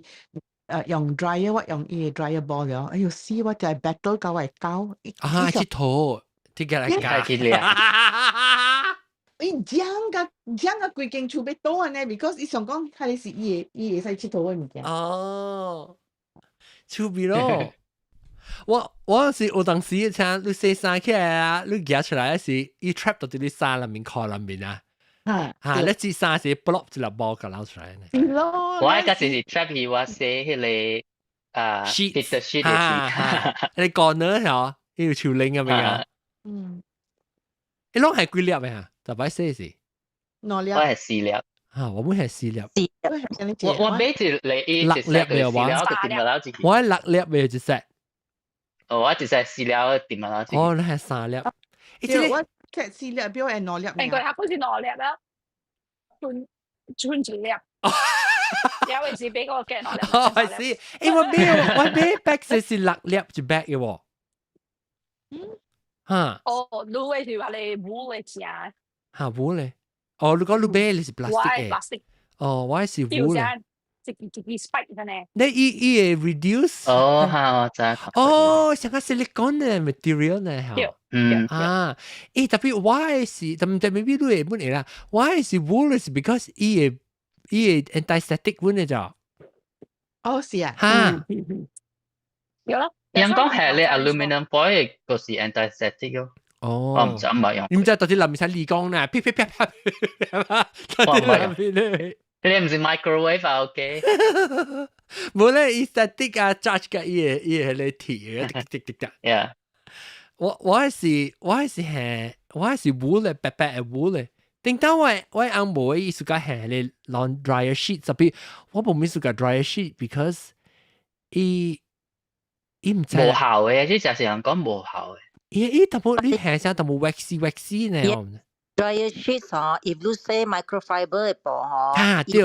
用 dryer，我用伊個 dryer ball 了，哎喲死！我就係 battle 甲我的狗。啊，去塗，這個來教。去掠。伊講甲講甲規間厝欲倒按呢，because 伊想講彼个是伊的，伊會使𨑨迌的物件。哦，趣味咯。我是有當時聽你洗衫起來啊，你夾出來時，伊 trap 到佇你衫內面、褲內面啊。嚇！你摺衫時 block 一粒毛共流出來呢。是咯。我嗰時是 trap 去我洗彼个啊 sheet 的 sheet 的時，你講呢嚇？伊有樹靈咁樣啊？嗯。你攏係幾粒嘅嚇？就擺洗時。兩粒。我係四粒。嚇！我們係四粒。我買一個伊六粒嘅話，我係六粒嘅一 set。哦，我一 set 四粒點啊？哦，你係三粒。我 set 四粒，表係兩粒。應該係好似兩粒啦，剩剩一粒。有陣時俾個鏡兩粒。哦，係是，我買 bag 是六粒一 bag 嘅喎。嚇！哦，你的是話你烏的食。嚇烏咧？哦，你講你買的是 plastic 嘅。 plastic。哦，我是烏咧。一一支 spike 嘅呢？你伊伊會 reduce？哦，嚇，我知。哦，像個 silicone 嘅 material 呢？嚇。啊，特別我的是，但但 maybe 你會本會啦。我的是 wool 是 because 伊會 anti-static 本嘅咋。哦，是啊。嚇。有咯。人講係你 aluminum foil 個是 anti-static 咯。哦。我唔知唔係用。你唔知到底內面使理工呢？啪啪啪啪。我唔係。你唔是 microwave 啊？OK。無咧，伊 static 啊，charge 嘅伊個咧鐵嘅，滴滴滴滴。 Yeah。我係是 wool 咧，白白嘅 wool 咧。頂當我翁母伊暑假係咧 laundry dryer sheet，特別我無咪暑假 dryer sheet，because 伊毋知。無效嘅，這就是人講無效嘅。伊淡薄你下聲淡薄 waxy waxy 呢？ Dryer sheets 嗬，if 你洗 microfiber 的布嗬，啊對，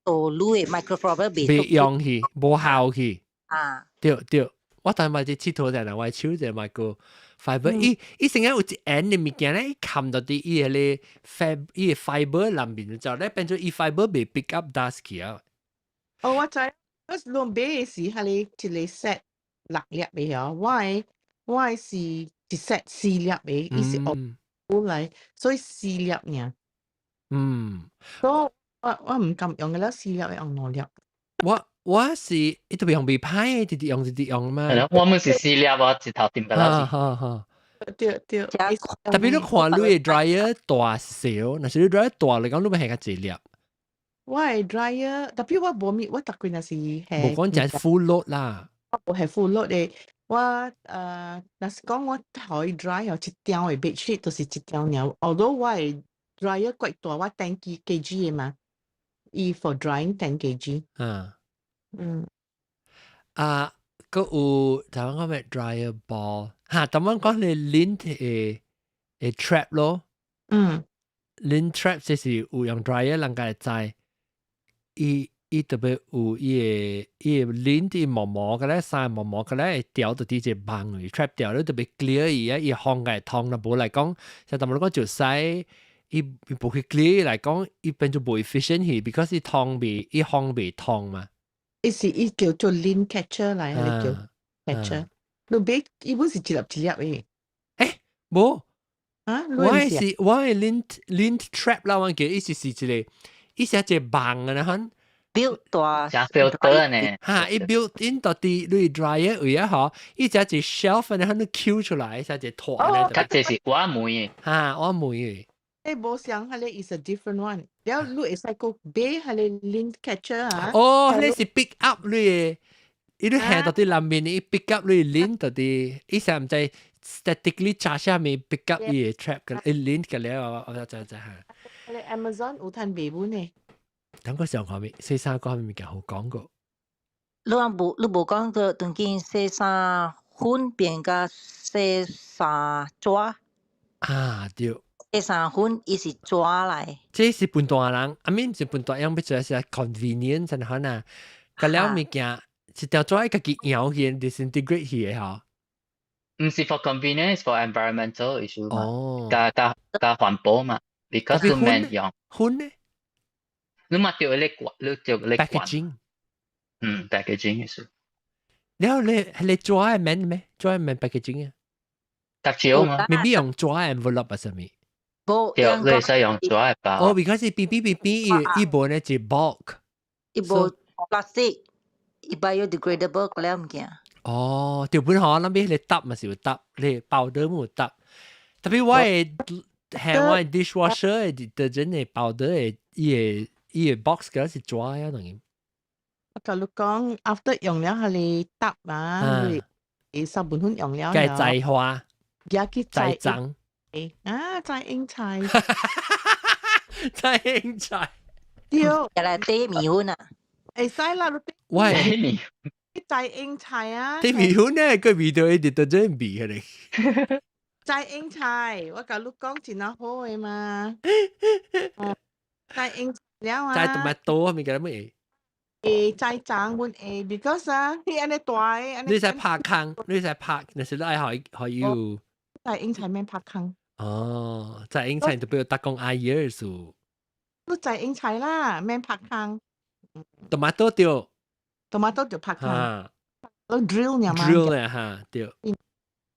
哦，你的 microfiber 袂用去，無效去。啊，對對，我當擺隻𨑨迌者，我手者 microfiber，伊成日有一 end 的物件咧，伊冚到佇伊彼个 fab，伊個 fiber 內面就咧變做伊 fiber 袂 pick up dust 去啊。哦，我知，我攏買的時，彼個一個 set 六粒的嗬，我的是一 set 四粒的，伊是學來，所以四粒爾。所以我毋敢用個了，四粒的用兩粒。我是伊都用袂歹，直直用直直用嘛。係咯，我們是四粒啊，一頭掂個啦。哈哈。對對。特別你看你的 dryer 大小，若是你 dryer 大嚟講，你咪係較濟粒。我的 dryer，特別我無咪，我逐幾若是無講就 full load 啦。我係 full load 的，我若是講我予伊 dry 哦，一條的 bedsheet 就是一條爾。although 我的 dryer 夠大，我 10 kg 的嘛，伊 for drying 10 kg。啊，閣有台灣講咩 dryer ball 嚇，台灣講你 lint 會 trap 咯。lint trap 就是有用 dryer 人家會知，伊特別有伊個 lint 伊毛毛個咧，衫毛毛個咧會掉到佇一個網裡 trap 掉，你特別 clear 伊啊，伊風個會通啦，無來講，像淡薄講就使伊無去 clear 來講，伊變做無 efficient 去，because 伊通袂，伊風袂通嘛。伊是伊叫做 lint catcher 來，彼個叫 catcher。你買伊本是一粒一粒的。欸，無。啊，我的是 lint trap 啦，我記伊是一個，伊是一個網啊，款。 build 大像 filter 呢？嚇，伊 built in 到佇你 dryer 位啊，嗬，伊只一 shelf 呢，彼抾出來，只一拖呢。較這是我買的。嚇，我買的。欸，無相，彼個 is a different one。了，你會使閣買彼個 lint catcher 啊？哦，彼是 pick up 你的，伊你下到佇內面，伊 pick up 你 lint 到佇，伊啥毋知 statically charge 下面 pick up 伊的 trap 個，伊 lint 個了，我知知嚇。彼個 Amazon 有通賣本呢？等個上下面，洗衫嗰面物件好講過。你無講過當今洗衫粉變甲洗衫紙？啊，對。洗衫粉伊是紙來。這是笨大人，I mean 是笨大人，欲做是 convenience 真可能。個了物件一條紙家己搖去 disintegrate 去的吼。毋是 for convenience, for environmental issue 嘛。哦。加加環保嘛，because 你免用。粉呢？你嘛著咧管，你著咧管。 packaging。嗯，packaging 是。了你紙的免咩？紙的免 packaging 啊？較少嘛。未必用紙 envelope 啊，啥物？無，對，你使用紙的包。哦，because 邊邊邊邊伊伊無呢是 bulk，伊無 plastic，伊 biodegradable 嗰了物件。哦，對本行，咱邊你搭嘛是有搭，你包的冇搭。特別我的係我的 dishwasher 的 detergent 的包的的伊個伊個 box 嗰是紙啊，當然。我甲你講，after 用了係你搭啊，你掃盆粉用了。該栽花。也去栽種。啊，栽英菜。栽英菜。對。又來底麵粉啊。會使啦，你喂。米。栽英菜啊。底麵粉呢，個味道一直都真味嘅咧。栽英菜，我甲你講真好的嘛。栽英了啊。栽 tomato 咪叫乜會栽種阮會，because 啊，彼按呢大个。你使拍空，你使拍，若是你愛予予有。栽英菜免拍空。哦，栽英菜就比如逐工愛嘢數。你栽英菜啦，免拍空。 tomato 對。 tomato 就拍空。你 drill 爾嘛？drill 咧哈，對。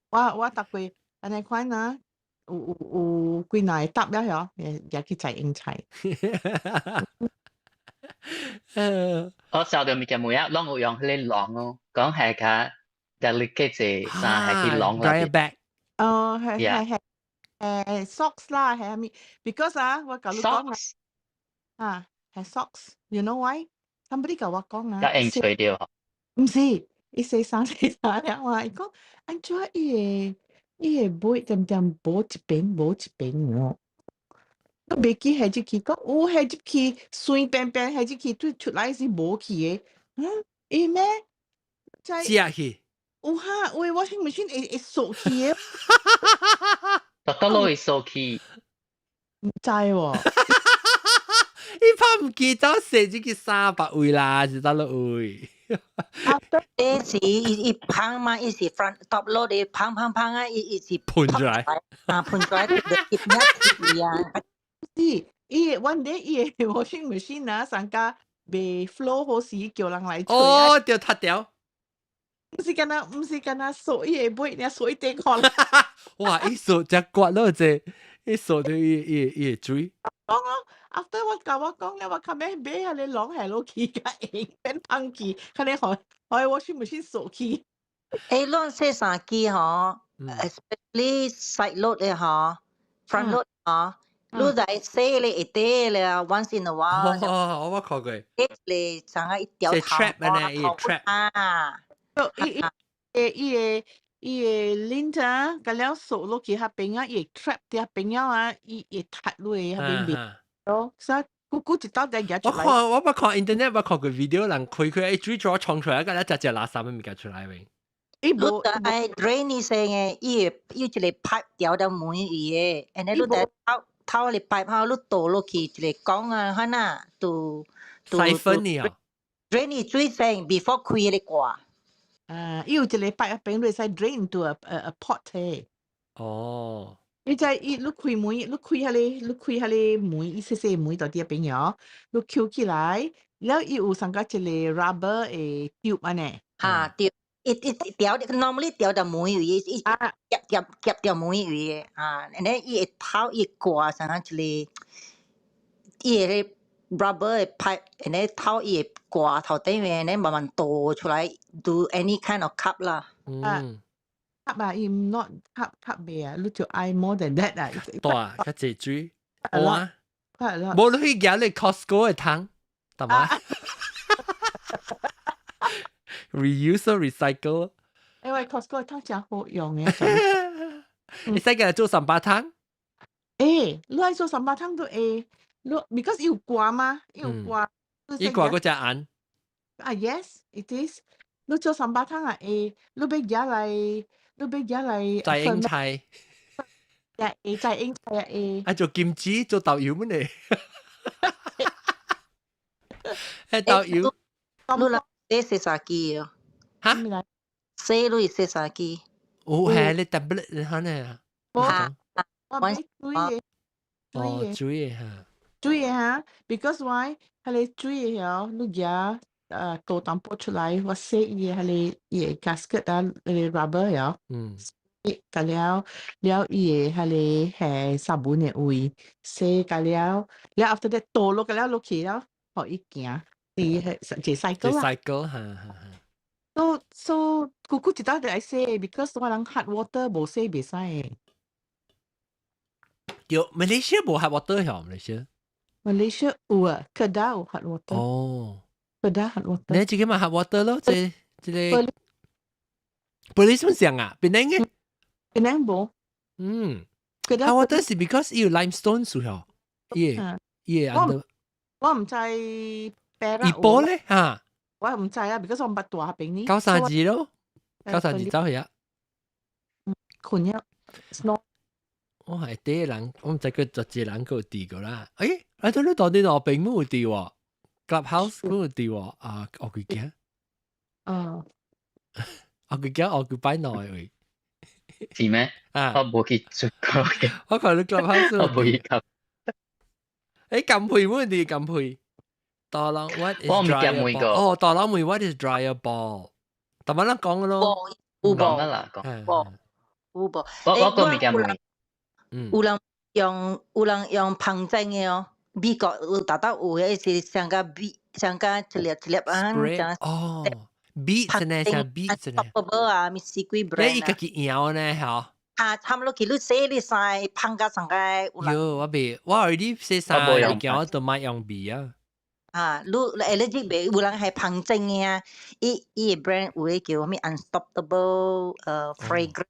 我逐過按呢款啊，有有有幾若個搭了嗬，也也去栽英菜。我收到物件每一攏有用彼个籠哦，講係較 delicate 者衫係去籠內邊。哦，係係係誒 socks 啦，係啥物？Because 啊，我共你講啊，啊係 socks，you know why？Somebody 共我講啊，較硬吹著。毋是，伊洗衫洗衫了啊，伊講按怎伊个伊个尾點點無一邊無一邊哦。都袂記下入去，講有下入去，隨便便下入去，對出來是無去的。嗯，會咩？食去。有哈，有的 washing machine 會會鎖去的。倒落會鎖去。毋知喎。伊怕毋記得洗這個衫別位啦，是倒落位。這是伊伊芳嘛，伊是 front top load 的芳芳芳啊，伊伊是噴出來。啊，噴出來就一一啊。是，伊 one day 伊个 washing machine 啊，上加袂 flow 好時，叫人來吹。哦，對，塌掉。毋是干焦，毋是干焦鎖伊个尾，爾鎖伊底褲。哇！伊鎖只刮落這，伊鎖到伊伊伊個水。講哦，after 我共我講了，我較尾買彼个籠下落去，較硬變芳去，較咧予予 washing machine 鎖去。欸，咱洗衫機吼，especially side load 的吼，front load 吼，你來洗咧會短咧，once in a while。哦，我捌看過。一個像啊一條頭 trap 呢，伊 trap 啊。伊伊伊個伊個 lint 啊，佮了鎖落去彼邊啊，伊會 trap 佇彼邊啊，伊會塌落彼邊面。哦，所以久久一道才舉出來。我看我捌看 internet，捌看過 video，人開開，伊水怎衝出來，佮了隻隻垃圾物件出來未？伊無愛 drain 伊先的，伊會有一個 pipe 調到門伊的，and then 你得透透個 pipe 後，你倒落去一個管啊，哈呐，就就 siphon 呢啊，drain 伊水先 before 開彼個蓋。啊，伊有一個 pipe 邊，你會使 drain into a pot 的。哦。你知伊你開門，你開彼個，你開彼個門，伊細細門到佇彼邊哦，你抾起來，了伊有上個一個 rubber 的 tube 按呢。哈，對。伊伊調 normally 調到門位，伊伊夾夾夾掉門位的啊，然後伊會透伊掛上一個，伊個 rubber 的 pipe，然後透伊會掛頭頂面，然後慢慢倒出來，do any kind of cup 啦。嗯。cup 啊，伊 not cup cup 袂啊，你就愛 more than that 啊。大，較濟水。哇！無你去舉你 Costco 的桶，得嗎？reuse 或 recycle。因為 Costco 的桶誠好用的。你使共做三白湯？欸，你愛做三白湯都會，你 because 伊有掛嘛，伊有掛。伊掛閣誠絚。啊，yes，it is。你做三白湯也會，你欲舉來，你欲舉來。栽英菜。也會栽英菜也會。啊，做金子做豆油乜呢？欸，豆油。你來洗洗衫機哦。哈？洗你洗衫機。哦，係你 tablet 可能。哈。我買水的。哦，水的哈。水的哈，because why？彼个水的哦，你舉倒淡薄出來，我洗伊的彼个伊的 gasket 啊，彼个 rubber 哦。甲了了伊個彼個係 sabun 的位洗甲了，了 after that 倒落甲了落去了，予伊行，伊係一 cycle 啦。 Cycle 哈哈哈。 So 久久一道就愛洗，because 我人 hard water 無洗袂使。對，馬來西亞無 hard water 曉，馬來西亞。 Malaysia 有啊，Kedah 有 hard water。哦。 Kedah hard water。你自己嘛 hard water 咯，這這個。玻璃什麼上啊？檳城嘅？檳城無。Hard water 是 because 有 limestone 數曉，伊伊我我毋知怡保咧嚇。我毋知啊，because 我毋捌住彼邊呢。九三二咯，九三二走去啊。困了，snow。我係第一人，我毋知佢做一個人佢有佇過啦。誒，啊，對你當你那邊冇有佇喎，Clubhouse 冇有佇喎，啊，學佢驚。嗯。學佢驚，學佢擺耐位。是咩？啊，我無去出過嘅。我看你 Clubhouse 我無去及。誒，金配冇佇金配。大人，what is dryer ball？哦，大人問 what is dryer ball？大班人講咯。有無？講啦，講。無，有無？我個物件問。有人用芳精的哦，美國有達到有迄是上個米上個一粒一粒啊，哦，米真係像米真係。寶啊，咪是幾 brand 你伊家己搖呢，嚇？啊，差唔多去你洗你衫芳甲上個有人。喲，我未，我 already 洗衫，物件我都莫用味啊。啊，你allergic 袂有人係芳精的啊，伊伊個 brand 有個叫啥物 Unstoppable fragrance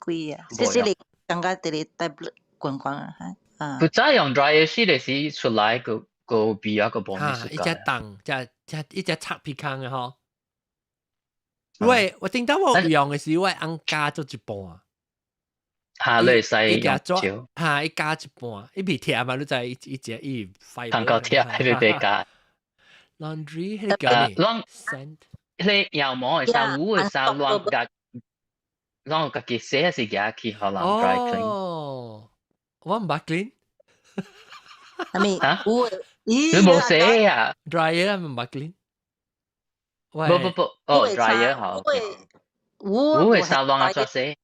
幾啊，這是你感覺佇咧 tablet 滾滾啊，啊。佢早用 dryer sheet 的時出來個個味啊個無哈，一隻檔，隻隻一隻拆皮坑的吼。喂，我頂到我用的時，我按加做一半。嚇，你會使用少。嚇，伊加一半，伊袂疼嘛？你知伊伊隻伊快。糖夠疼，伊袂加。 Laundry 彼個叫咩？Scent。彼個羊毛的衫、牛的衫，亂加，亂家己洗還是夾去予人 dry clean？哦，我毋捌 clean。係咪？嚇？你無洗啊？Dryer 毋捌 clean。不不不，哦，dryer 好。牛的衫亂按怎洗？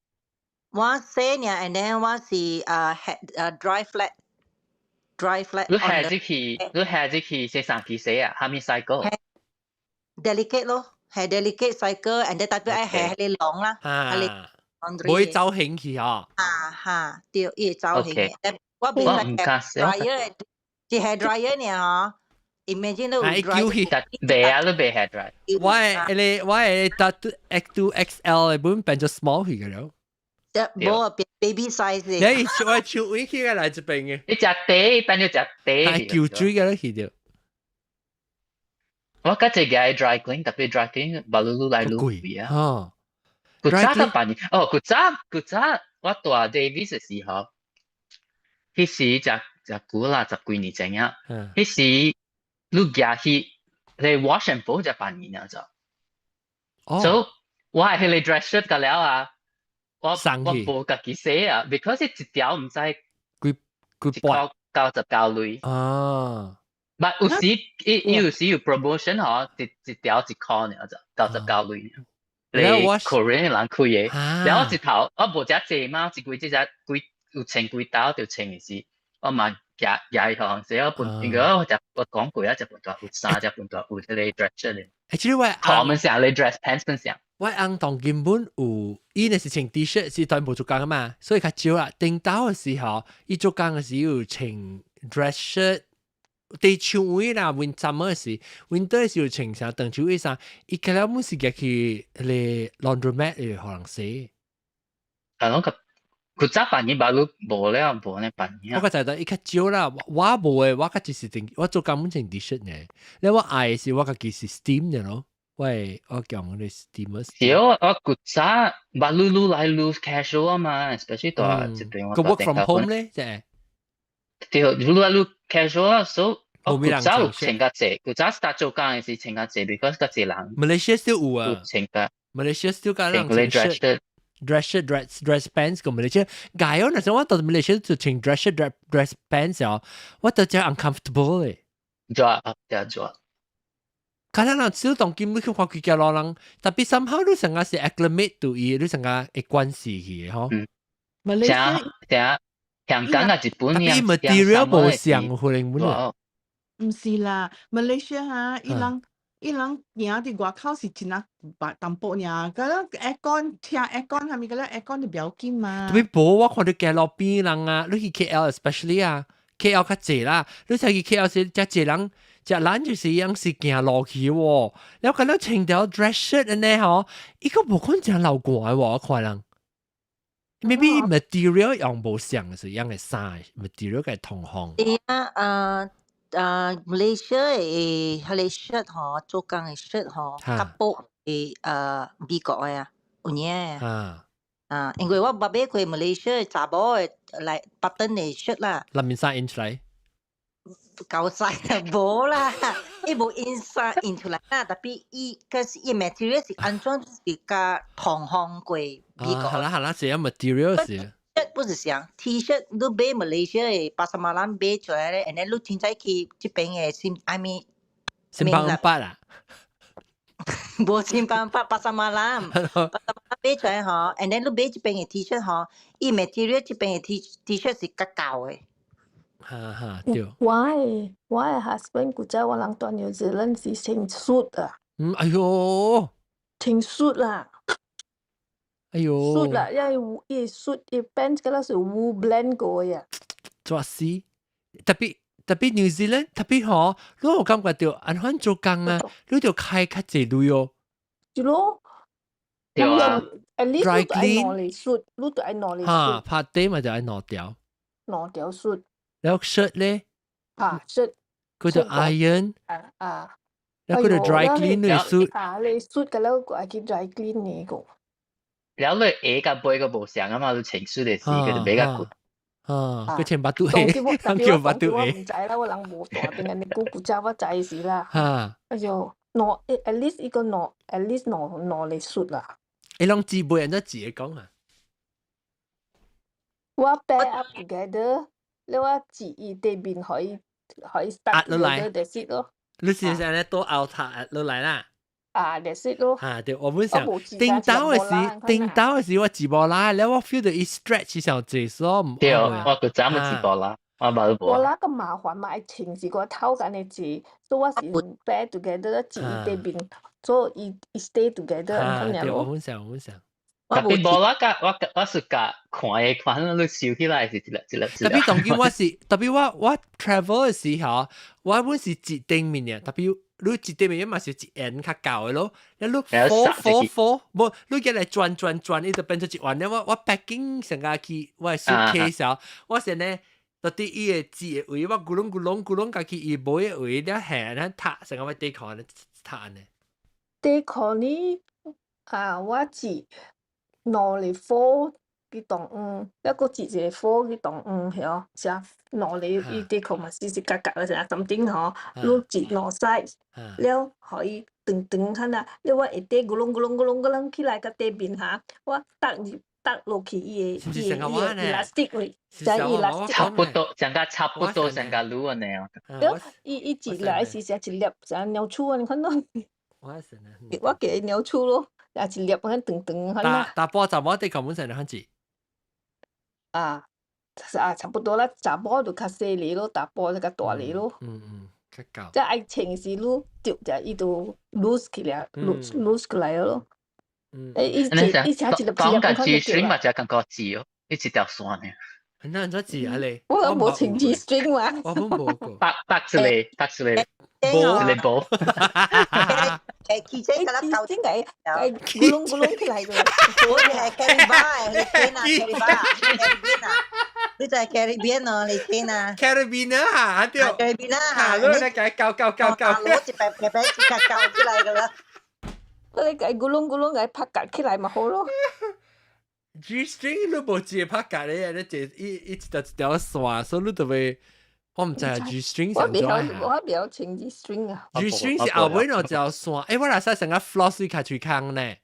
我洗呢，and then 我是啊啊 dry flat，dry flat。你下入去，你下入去洗衫機洗啊？蝦米 cycle？ Delicate 咯，係 delicate cycle，and then 特別愛下彼個籠啦，彼個唔會走形去嗬。啊哈，對，伊會走形嘅。我袂使 dryer，只係 dryer 呢嗬。Imagine 你有 dry，袂啊，你袂下 dry。我係我係達 X 2 XL 的本變做 small 去嘅了。無啊，baby size。你我手位起來這邊嘅。你食茶變做食茶。係舊水嘅咧去到。我較濟個 dry clean，特別 dry clean，巴魯魯來魯貴啊。哦。古早得半年，哦，古早古早我住 Davis 的時候，彼時誠誠久啦，十幾年前啊。彼時你行去，你 wash and fold 才半年啊，就。哦。所以我係彼個 dress shirt 個了啊。我我無家己洗啊，because 一條毋知幾幾百 99鐳。啊！但有時伊伊有時有 promotion 嗬，一一條一箍爾就99鐳。你 Korean 人開的，然後一頭我無遮濟嘛，一幾隻只幾有穿幾兜就穿的時，我嘛夾夾伊互洗我本，因為我食我講過啊，食半大有衫，食半大有這個 dress shirt 的。 Actually 我我們上你 dress pants 本上。我翁當根本有，伊若是穿 T 恤是當無做工啊嘛，所以較少啦。頂晝的時候，伊做工的時有穿 dress shirt，佇秋位啦，winter summer 時，winter 的時有穿啥長袖衣衫，伊個了本是夾去彼個 laundromat 會予人洗。係咯，佢佢早半年把你無了無呢半年。我較知道伊較少啦，我無的，我較只是定，我做工本穿 T 恤呢。你我愛的是我家己是 steam 的咯。喂，我講你 steamer。對，我古早把愈愈來愈 casual 啊嘛，especially 蹛這邊我個 work from home 咧，即係。對，愈來愈 casual 啊，所以我古早有穿較濟，古早 start 做工的時穿較濟，because 較濟人。 Malaysia still 有啊。穿較。 Malaysia still 較人穿 shirt。 Dress shirt dress dress pants 個 Malaysia，解哦，那時我到 Malaysia 就穿 dress shirt dress dress pants 哦，我都真 uncomfortable 咧。做啊，對做。可能人小當今你去看規家老人，tapi somehow 你成個是 acclimate 到伊，你成個會關係去的吼。馬來西亞正香港啊，日本 tapi material 無相可能本。毋是啦，馬來西亞哈，伊人伊人行佇外口是真啊白淡薄爾，嗰個 aircon 聽 aircon 係咪嗰個 aircon 就不要緊嘛。 tapi 無我看到街路邊人啊，你去 KL especially 啊，KL 較濟啦，你睇去 KL 是遮濟人，隻人就是樣是行路去喎，了後佢穿條 dress shirt 呢吼，伊個無可能真流汗喎，我看人。Maybe material 用無像是樣嘅衫，material 嘅同行。係啊，啊啊，Malaysia 嘅彼個 shirt 吼，做工嘅 shirt 吼，較薄嘅美國嘅啊，有影啊。啊，因為我捌買過 Malaysia 查某嘅來 button 嘅 shirt 啦。內面三 inch 來。夠晒無啦，伊無印衫印出來啦，tapi 伊可是伊 material 是安怎是較同行過美國。好啦好啦，這樣 material 是。不是像 T-shirt，你買 Malaysia 的 pasar malam 買出來咧，and then 你凊彩去這邊的新，I mean 新邦八啊？無新邦八，pasar malam，pasar malam 買出來吼，and then 你買這邊的 T-shirt 吼，伊 material 這邊的 T-shirt 是較厚的。哈哈，對。我的 husband 古早我人蹛 New Zealand 是穿 suit 啊。嗯，哎喲。穿 suit 啦。哎喲。 suit 啦，因為伊 suit 伊 pants 嗰個是 wool blend 過嘅。作死，tapi tapi New Zealand，tapi 吼，你有感覺到按怎做工啊？你就開較濟鐳哦。是咯。對啊。 At least Dry 你都愛 clean 兩個 suit，你都愛兩個哈， suit，拍底嘛就愛兩條。兩條 suit。然後 shirt 咧，啊，shirt。佢就 iron，啊啊。然後佢就 dry clean 你 suit。啊，你 suit 嘅了，愛去 dry clean 呢個。然後你下甲背個無相啊嘛，你穿 suit 的時佢就比較攰。啊，佢穿巴肚鞋，叫巴肚我毋知啦，我人無蹛邊個久古早我知時啦。哈。哎喲，兩 at least 伊個兩 at least 兩兩個 suit 啦。你攏姊妹人都自己講啊？我 pair up together，你我折伊對面可以可以壓落來 together 就是咯。你是想咧倒後頭壓落來啦？啊，就是咯。嚇對，我本想頂到的時，頂到的時我折無啦，了我 feel 到伊 stretch 上濟，所以唔對，我個早咪折無啦，我冇都無。無啦個麻煩嘛，愛穿一個頭間的折，所以我是 pair together 折伊對面，所以伊伊 stay together 啊，對，我本想，我本想。 Tapi 無我甲我我是甲看的看，你收起來是一粒一粒一粒。 Tapi 當今我是，tapi 我我 travel 的時候，我本是折頂面嘅，tapi 你折頂面嘛是一円較厚的咯，你 fold fold fold，無你叫來轉轉轉，伊就變做一圓。我我 packing 成個去我的 suitcase 我先呢，到底伊個折的位，我咕隆咕隆咕隆家去伊無的位，了下咱踢成個我底褲咧踢呢。底褲呢？啊，我折兩個 fold 去當嗯，一個折一個 fold 去當嗯，曉，是兩個伊底褲嘛是是角角的，啥 something 吼，你折兩 side，了予伊長長看啦，了我下底咕隆咕隆咕隆咕隆起來甲底面哈，我搭入搭落去伊的伊的伊的 elastic 位，就 elastic。差不多，成個差不多成個滷安呢。對，伊伊折來是成一粒成鳥鼠啊，你看到？我是我叫伊鳥鼠咯。也一粒咁長長，大大波查某底褲本身就番折。啊啊，差不多啦，查某就較細膩咯，查埔就較大膩咯。嗯嗯，較厚。即愛穿時愈著就伊就 loose 起來，loose loose 起來咯。嗯。誒，伊一伊請一粒一粒講個 G string 嘛，就感覺折哦，伊一條線呢。那按怎折啊咧？我都無穿 G string 嘛。我攏無過。白白一個，白一個，無一個無。誒，汽車甲咱交真係誒，咕隆咕隆起來個。我係 Caribbean，你聽啊，Caribbean，Caribbean 啊，你就係 Caribbean 哦，你聽啊。 Caribbean 啊，對。 Caribbean 啊，你嚟解搞搞搞搞。攞一白白白一個搞起來個啦。你解咕隆咕隆解拍夾起來咪好咯。 G string 你無折拍夾咧，你折一一條一條線，所以你就會。我毋知啊，G string 我袂曉，我袂曉穿 G string 啊。 G string 是後尾兩條線，欸，我若使成個 floss 較喙空呢。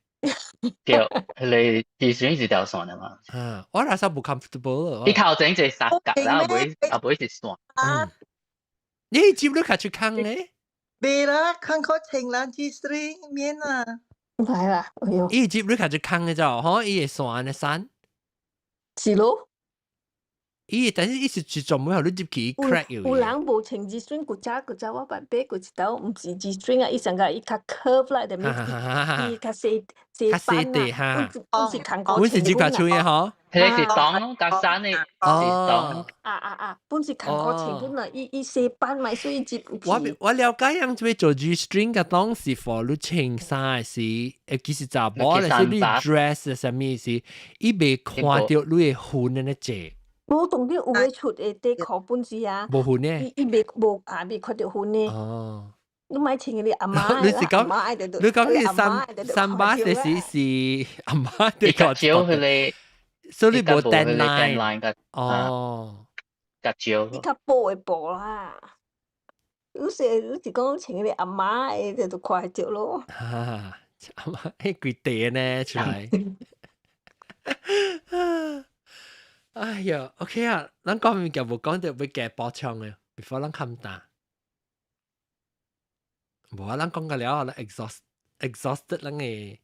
對，你 G string 是條線的嘛？嗯，我若使無 comfortable。你頭前一個三角，然後尾後尾是線。嗯，你接你較喙空呢？袂啦，看較穿咱 G string 免啊。來啦，哎喲，伊接你較就空嘅啫，嗬，伊會線嘅山。是咯。伊但是伊是一種每後你入去 crack 有。有人無穿 G string，古早古早我捌買過一道，毋是 G string 啊，伊上個伊較 curve 啦，就咩？伊較細細版啊，阮是牽過阮是接較穿嘅嗬。佢是擋咯，較山嘅是擋。啊啊啊！本是牽過穿本啊，伊伊細版嘛，所以接。我我了解人做做 G string 嘅當時 for 你穿衫時，其實查某咧是你 dress 啥物時，伊袂看到你嘅痕安呢濟。無當然有個出的底褲本子啊，無痕呢？伊伊袂無啊，袂看到痕呢。哦。你莫穿你阿媽，你是講你講你三三巴的時是阿媽的較少佢哋，所以你無 deadline。哦。較少。你較薄的布啦。有時你是講穿你阿媽的，就看著咯。哈，阿媽彼規地呢出來。哎呀，OK 啊，咱講物件無講到欲加補充的，before 咱冚打。無啊，咱講個了，咱 exhaust exhausted 咱的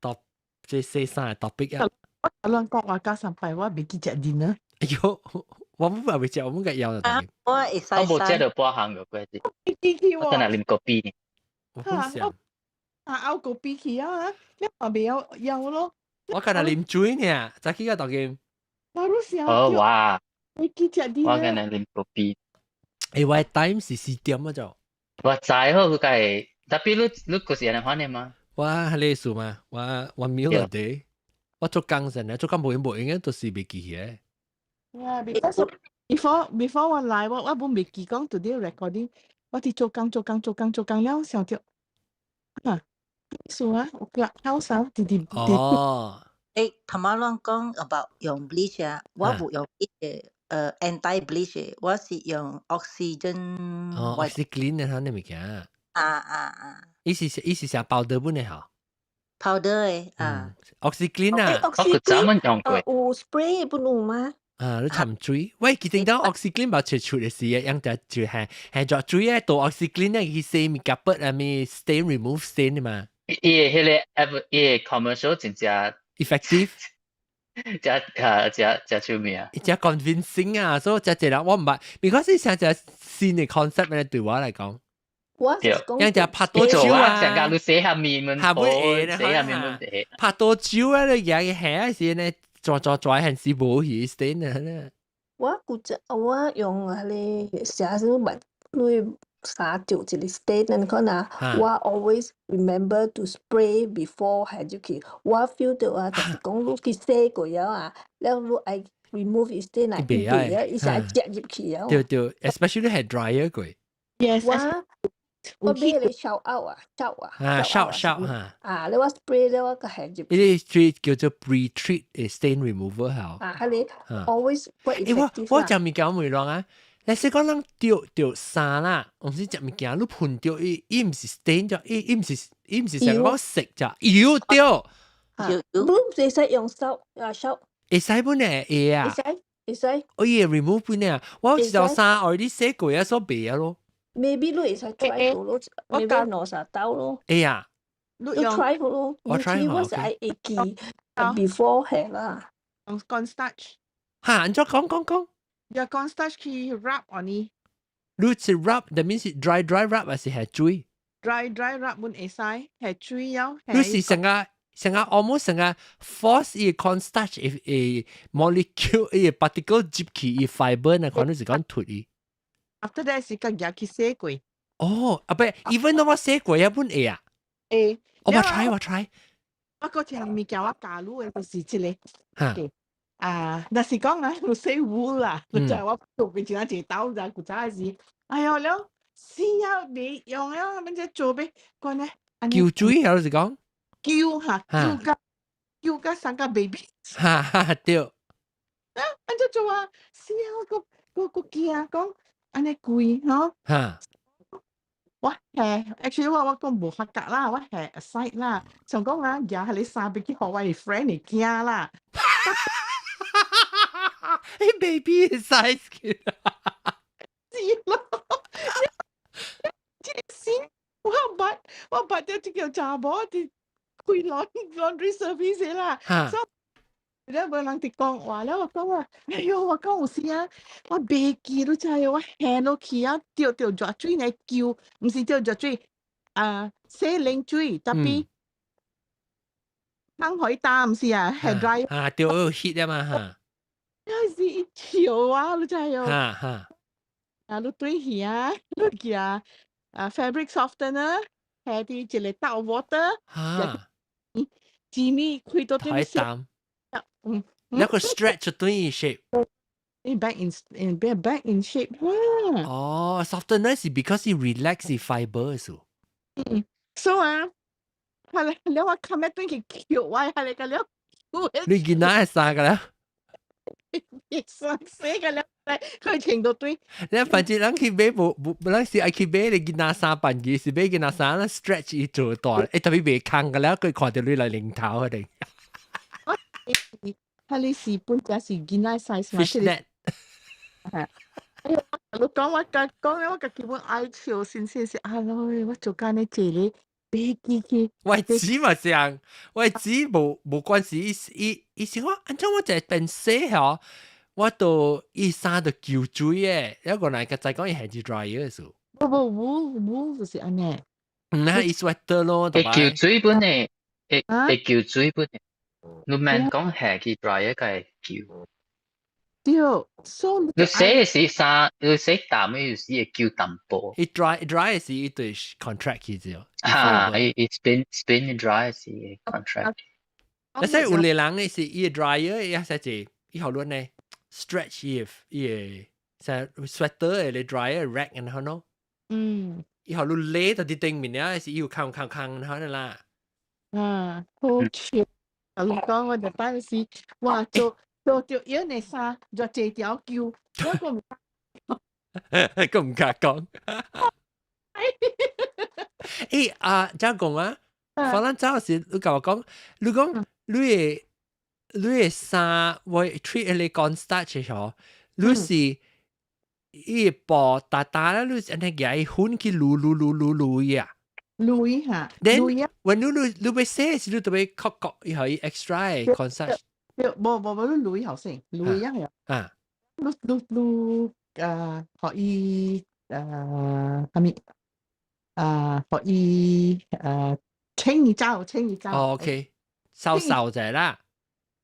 top 這洗衫的 topic 啊。我咱講話加上擺，我袂記食 dinner。哎喲，我們袂食，我們個枵就。我會使。我無食到半項個過子。我等下啉咖啡呢。我好想。啊，拗咖啡去啊，你嘛袂曉枵咯。我今日啉水呢，早起個當今。哦哇！袂記食 dinner。我今日啉咖啡。欸，我 time 是4點啊就。我知好，佢計，特別你你嗰時人翻嚟嗎？我係你數嘛，我 one meal a day，我做工時呢，做工無閒無閒嘅，都是袂記嘅。 Yeah, because before 我來，我我本袂記講 today recording，我佇做工做工做工做工了，想著啊，數啊，有個 house 啊，佇佇佇。哦。欸，頭仔攏講 about 用 bleach 啊，我無用 bleach anti bleach，我是用 oxygen。哦，OxiClean 嘅啥物物件？啊啊啊！伊是啥包德本的吼？powder 的啊。 OxiClean 啊，OxiClean 用過。有 spray 本有嗎？啊，你沉水，喂，記得當 OxiClean 把切出的時，樣就就係係做水咧，倒 OxiClean 咧去洗物件筆啊，咩 stain remove stain 嘛。伊個彼個伊個 commercial 真正 effective。真啊真真出名。真 convincing 啊，所以真濟人我毋捌，because 成隻新的 concept 咧對我來講。我是講，人哋拍多久啊？成個你洗下面們，下尾洗下面們拍多久啊？你嘢下時呢，抓抓抓還是無去 stain 啊？我古早我用彼個寫什麼你衫著一個 stain，你看啊，我 always remember to spray before 下入去。我 feel 到啊，就是講你去洗過了啊，了你愛 remove stain 啊，伊袂啊，伊是愛接入去啊。對對，especially 係 dryer 過。 Yes。我我買彼個 shout out 啊，shout 啊，啊，shout shout 哈。啊，你我 spray 了我個下入。呢啲最叫做 pre-treat stain removal 嚇。啊，彼個 always 欸，我我食物件袂亂啊。你是講咱著著衫啦，毋是食物件，你噴著伊，伊毋是 stain 咗，伊伊毋是伊毋是成個色咋，油著。你唔會使用手啊手。會使本呢？會啊。會使會使。我伊會 remove 本呢？我有一條衫 already 洗過啊，所袂啊咯。 Maybe 你會使 try 過咯，maybe 兩三兜咯。會啊。你 try 過咯，我 try 我是愛會記 before 係啦。用 cornstarch。嚇！你再講講講。用 cornstarch 去 rub on 你。你是 rub，that means dry dry rub 還是係水？dry dry rub 本會使，係水了。你是成個成個 almost 成個 force 伊 cornstarch 誒 molecule 伊 particle 入去伊 fiber 呢，可能是講脫伊。 After that 是個夾去洗過。哦，啊不，even though 我洗過也本會啊。會。我 try 我 try。我嗰條物件我教你的就是這個。嚇。啊，若是講啊，有洗污啦，就係我做變成一個兜咋，古早時，哎喲了，死啊，未用了，咁只做咩？講呢？叫水還是講？叫哈，叫甲叫甲生個 baby。哈哈對。啊，按怎做啊？死啊！我個個驚講，按呢貴吼。哈。我係 actually 我我講無發覺啦，我係 aside 啦，想講啊，舉彼個衫欲去予我的 friend 的囝啦。 Hey baby size 是咯，這個死我捌著這個查某佇開 laundry service 啦，所以了無人佇講話了，我講話，哎喲，我講有時啊，我袂記你知我下落去啊，著著熱水來救，毋是著熱水，啊，洗冷水，tapi 烘海膽毋是啊，hair dry 啊，對，有 heat 啊嘛哈。有時伊笑我，你知哦。哈哈。啊，你對去啊，你寄啊，fabric softener，下啲一個倒 water，哈，紙面開到點海膽，嗯，那個 stretch 對 shape。 In back in shape 啦。哦，softener 是 because 伊 relax 伊 fiber 數。嗯，所以啊，係啦，你話琴日對佢叫我係你個了，你見哪係啥個啦？亦算死個了，佢程度對。你反正人去買無無，咱是愛去買你囡仔衫辦嘅，是買囡仔衫，咱 stretch 伊做大，欸特別袂空個了，佢看到你來領頭佢哋。係你是本只是囡仔 size 嘛？Fishnet。哎呀，你講我講講咧，我家己本愛笑，先先是，哎喲，我做緊咧這個別記去。我子嘛像，我子無無關係，伊伊伊是我，按怎我就變細嗬，我都伊衫就舊水嘅，一個來個再講伊係住 dryer 數。無無無無就是按呢。嗯，那伊 sweater 咯，會舊水本嘅，會會舊水本嘅，你免講係去 dryer 個會舊。對，所以你洗的是衫，你洗淡的有時會舊淡薄。伊 dry dry 是伊對 contract 去啫。啊，伊伊 spin spin dry 是 contract。那所以有個人咧是伊 dryer 伊寫住伊好論呢 stretch 伊伊個 sweater 的 dryer rack 然後喏。伊好論勒到佇頂面啊，是伊有空空空然後啦。啊，好笑！我講我就當時，哇，做。做著藥的衫，就這條舊，我個唔，個唔敢講。欸啊，怎講啊？反正早時你共我講，你講你的你的衫，我 treat 你 cornstarch 嗬，你是伊布大大咧，你按呢舉粉去滷滷滷滷滷呀。滷哈， Then when 你你你欲洗時，你特別確確以後伊 extra cornstarch。對，無無無，你滷後先，滷一樣。啊。你你你啊，予伊啊，啥物啊，予伊啊，清伊走，清伊走。哦，OK，掃掃者啦。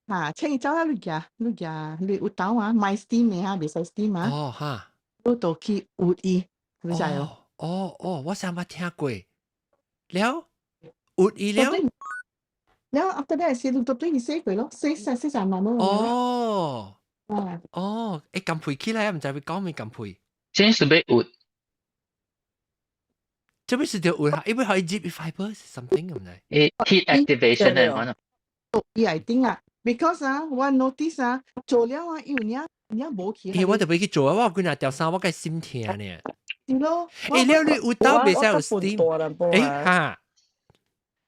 嚇，清伊走啊！你夾你夾你有兜啊，買 steam 的哈，袂使 steam 啊。哦哈。你就去焜伊，你知哦？哦哦，我上捌聽過。了，焜伊了。了 after that 是你都對伊洗過咯，洗洗洗晒慢慢。哦。啊。哦，會撳皮起來，毋知欲講咩撳皮。先是欲焜。這邊是條焜，因為可以接 fiber something 咁樣。誒，heat activation 嘅可能。伊係定啊，because 啊，我 notice 啊，做了啊，有影影無去。欸，我特別去做啊，我幾若條衫，我該心疼呢。是咯。欸，了你有兜袂使有 steam？欸哈，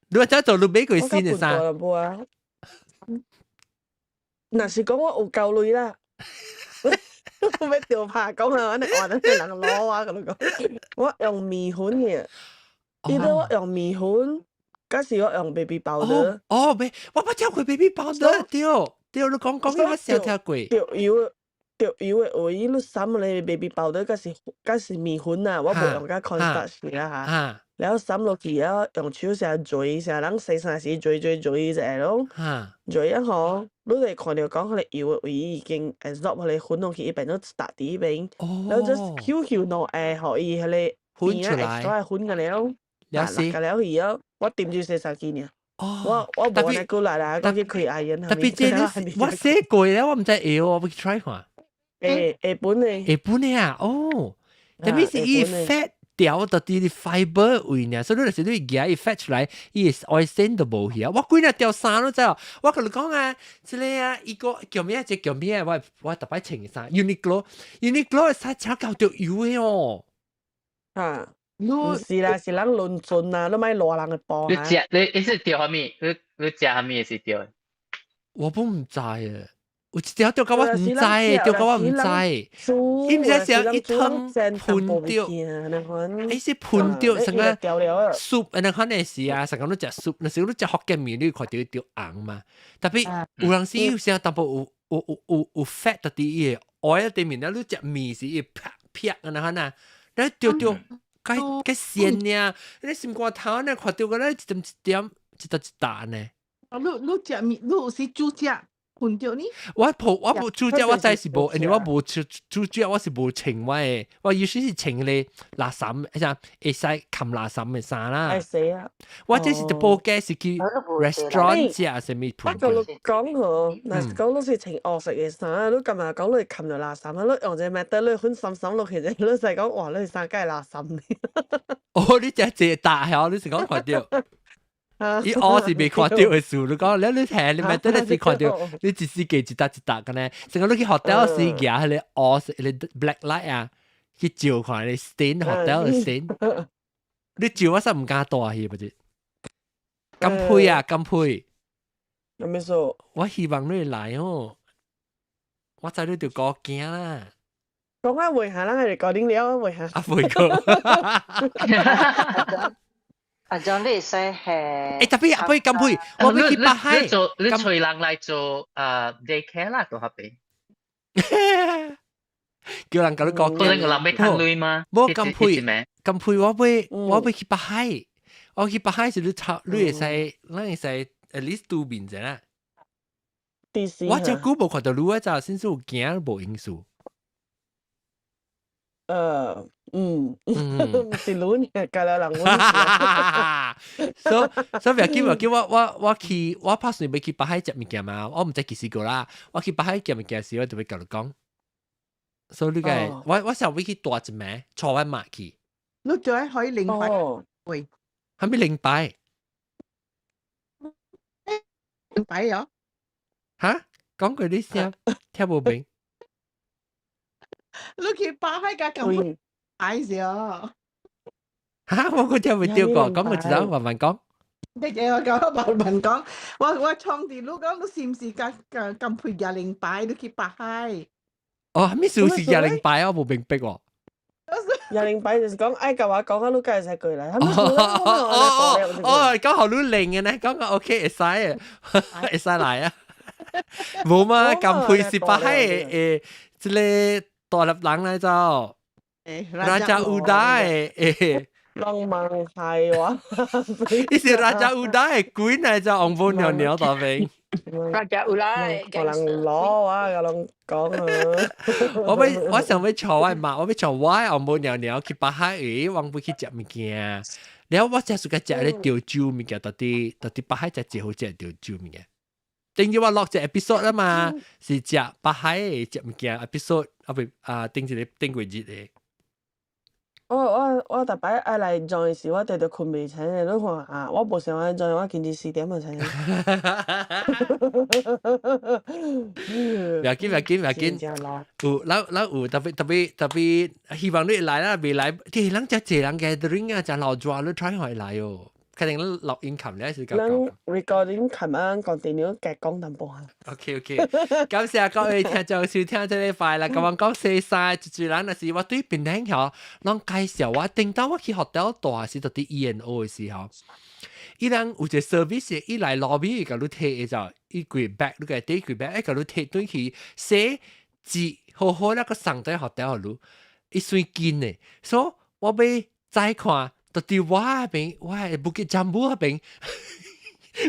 你話走做你買過新的衫？若是講我有夠鐳啦，我欲著拍講啊，我話得人攞我咁講，我用麵粉嘅，伊都我用麵粉，嗰時我用 baby powder。哦，未，我捌聽過 baby powder，對對，你講講我先聽過。著油著油的話，你揨咧 baby powder，嗰是麵粉啊，我無用甲 cornstarch 啦嚇。然後揨落去了，用手成捶成人洗衫時捶捶捶一下咯。捶啊吼，你會看著講彼個油的位已經 absorb 彼個粉落去，伊變做沓佇彼邊。然後 just 輕輕兩下，予伊彼個粉出來。 extra 粉個了，了是。個了去了，我點住洗衫機爾。我我無按呢過來啦，我去開 iron。特別這個我洗過了，我毋知會我欲去 try 看。會會本的。會本的啊，哦，特別是伊 fat 掉到啲 fiber 位呢，所以你就是你夾伊 fat 出來，伊愛線都無去啊。我幾日掉衫都知哦，我共你講啊，這個啊，伊個叫咩？這叫咩？我我特擺穿衫，Uniqlo，Uniqlo 衫超夠著油的哦。啊，毋是啦，是人論盡啊，你莫賴人的布。你食你你是著啥物？你你食啥物是著？我都毋知啊，有一條掉到我毋知，掉到我毋知。伊毋知是伊湯噴掉，伊是噴掉成個 soup，按呢款的是啊，成個你食 soup，若是你食福建麵，你看著著紅嘛。特別有陣時有時淡薄有 fat 佇伊個 oil 頂面，你食麵時伊啪啪按呢款啊，你著著該該鮮爾，你心肝頭呢看著個咧一點一點一笪一笪呢。啊，你食麵，你有時煮食噴著呢？我無煮食，我知是無，因為我無煮煮食，我是無穿我的，我有時是穿咧垃圾，啥會使冚垃圾的衫啦。愛死啊！我這是一部機是去 restaurant 食啥物噴。我同你講嗬，若是講你是穿黑色的衫，你今日講你冚著垃圾，你用這 method 你粉深深落去者，你使講哇，你衫梗係垃圾。哦，你這這大曉，你是講看著。伊烏是未看著的事，你講你你聽，你咪得你是看著，你一時記一沓一沓個呢。成個你去 hotel 時舉彼個烏色，彼個 black light 啊，去照看你 stain hotel 的 stain。你照我實毋敢帶去，不是？金佩啊，金佩。有咩事？我希望你會來哦。我知你著高驚啦。講啊，問下咱係 recording 了，問下。啊，問過。阿 John 你會使係，欸，特別阿妹金佩，我欲去北海。你做你揣人來做啊 daycare 啦，都合邊。叫人共你講，可能有人欲趁鐳嗎？無金佩，金佩我欲去北海，我去北海時你炒，你會使，咱會使 at least 拄面者啦。我遮久無看著你，我就先是有驚無因素。是你教了人。所以不要緊，不要緊，我去，我打算欲去北海食物件嘛，我毋知幾時過啦。我去北海食物件時，我就欲共你講。所以你個，我想欲去蹛一暝，帶我媽去。你做可以靈擺，喂，係咪靈擺？靈擺啊？嚇？講過你聲，聽無明。你去北海共咁擺咗。嚇！我個聽袂著過，講過一陣慢慢講。你叫我講慢慢講，我創佇你講，你是毋是共共共配廿零擺？你去北海？哦，啥物事是廿零擺？我無明白喎。廿零擺就是講愛共我講啊，你敢會使過來？哦哦哦，講予你靈的呢，講個 OK 會使的，會使來啊。無嘛，咁配是北海的，這个大粒人來走。Raja Uda 的浪漫係話，伊是 Raja Uda 的鬼來走，紅毛尿尿大兵。 Raja Uda 可能攞啊，共人講啊。我想欲帶我媽，我欲帶我的紅毛尿尿去北海，我欲去食物件。了我真喜歡食咧潮州物件，佇北海食最好食潮州物件。頂日我錄一 episode 啦嘛，是食北海的食物件 episode，啊袂啊頂一個頂過日的。我逐擺愛來 join 時，我直直睏袂醒的。你看啊，我無想愛 join，我今日4點就醒。不要緊，不要緊，不要緊。有，咱咱有特別特別特別希望你會來啦，未來，啲人遮濟人 gathering 啊，誠老熱，你 try 會來哦。肯定錄音琴咧是較咱 recording 琴啊，continue 繼講淡薄啊。 OK OK，感謝各位聽眾收聽這禮拜啦。咁我講洗衫，一濟人若是我對檳城吼，攏介紹我，頂當我去 hotel 蹛時，佇 E&O 的時候，伊人有一個 service，伊來 lobby 共你提就，伊規 bag 你共提規 bag，伊共你提轉去洗折好好啦，閣送佇 hotel 予你，伊算緊的，所以我欲再看。佇我彼邊，我的 Bukit Jambul 彼邊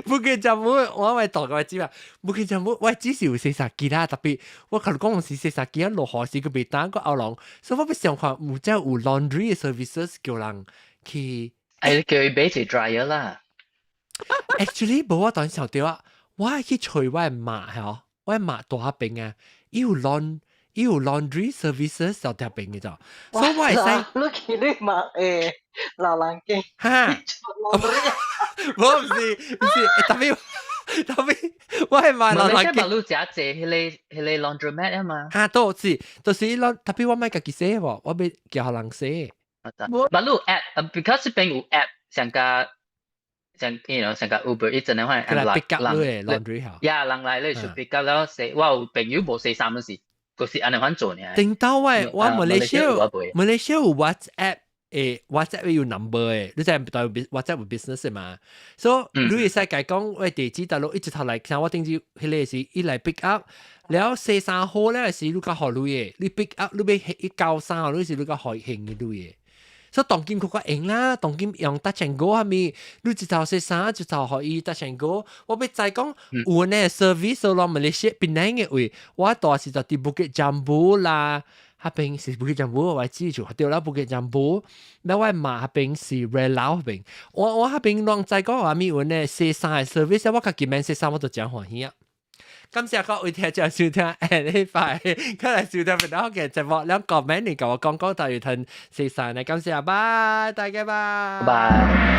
，Bukit Jambul，我會大個知嘛？Bukit Jambul，我只是有洗衫機啦，特別我共你講是洗衫機啊，落雨時閣袂當閣後浪，所以我欲想看有遮有 laundry services 叫人去。哎，叫伊買一個 dryer 啦。 Actually，無我當然想著啊，我愛去揣我的媽吼，我的媽蹛彼邊啊，伊有 laun 伊有 laundry services 就佇邊嘅咋，所以我會使。你去你媽老人家。哈？無毋是毋是，特別特別，我係買老人家。你食濟彼個 laundromat 啊嘛。哈，都是，就是伊特別我莫家己洗無，我欲叫予人洗。無，but 你有 app，because 這邊有 app，上加像 像個 Uber 伊真係可能 pick up 你 laundry 嚇。呀，人來你就 pick up 了洗，我有朋友無洗衫嗰時，就是按呢款做呢。頂到喂，我馬來西亞馬來西亞有 WhatsApp 誒，WhatsApp 有 number 誒，你知唔代 WhatsApp 有 business 嘛？所以你會使共講喂地址大陸一直頭來，像我頂住彼個是伊來 pick up，了洗衫好了是你較予鐳的，你 pick up 你欲伊交衫，你是你較予還的鐳的。所以當今較較用啦，當今用 Touch 'n Go 啥物，你一頭洗衫，一頭予伊 Touch 'n Go。我欲知講有呢 service 咯，馬來西亞檳城的位，我大時就佇 Bukit Jambul 啦，彼邊是 Bukit Jambul 我記住，對啦，Bukit Jambul，那我媽彼邊是 Relau 彼邊，我彼邊攏知講啥物有呢洗衫的 service，我家己免洗衫我都誠歡喜啊。感謝各位聽眾收聽，禮拜，過來收聽檳榔嘅節目，兩個免你共我講講大魚吞洗衫呢，感謝，拜，大家拜，拜。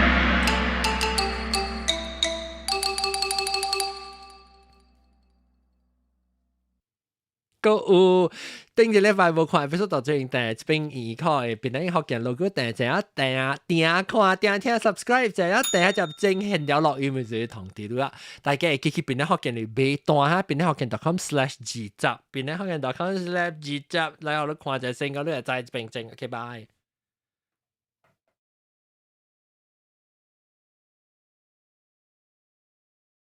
閣有頂一禮拜無看，必須到最近訂一邊耳看，檳榔福建 logo 訂，就要訂訂看訂聽 subscribe，就要訂就正現了落雨咪就通知啦。大家會記去檳榔福建裡買單哈，檳榔福建 .com/20，檳榔福建 .com/20，來予你看一下先，個你會知這邊正，OK，拜。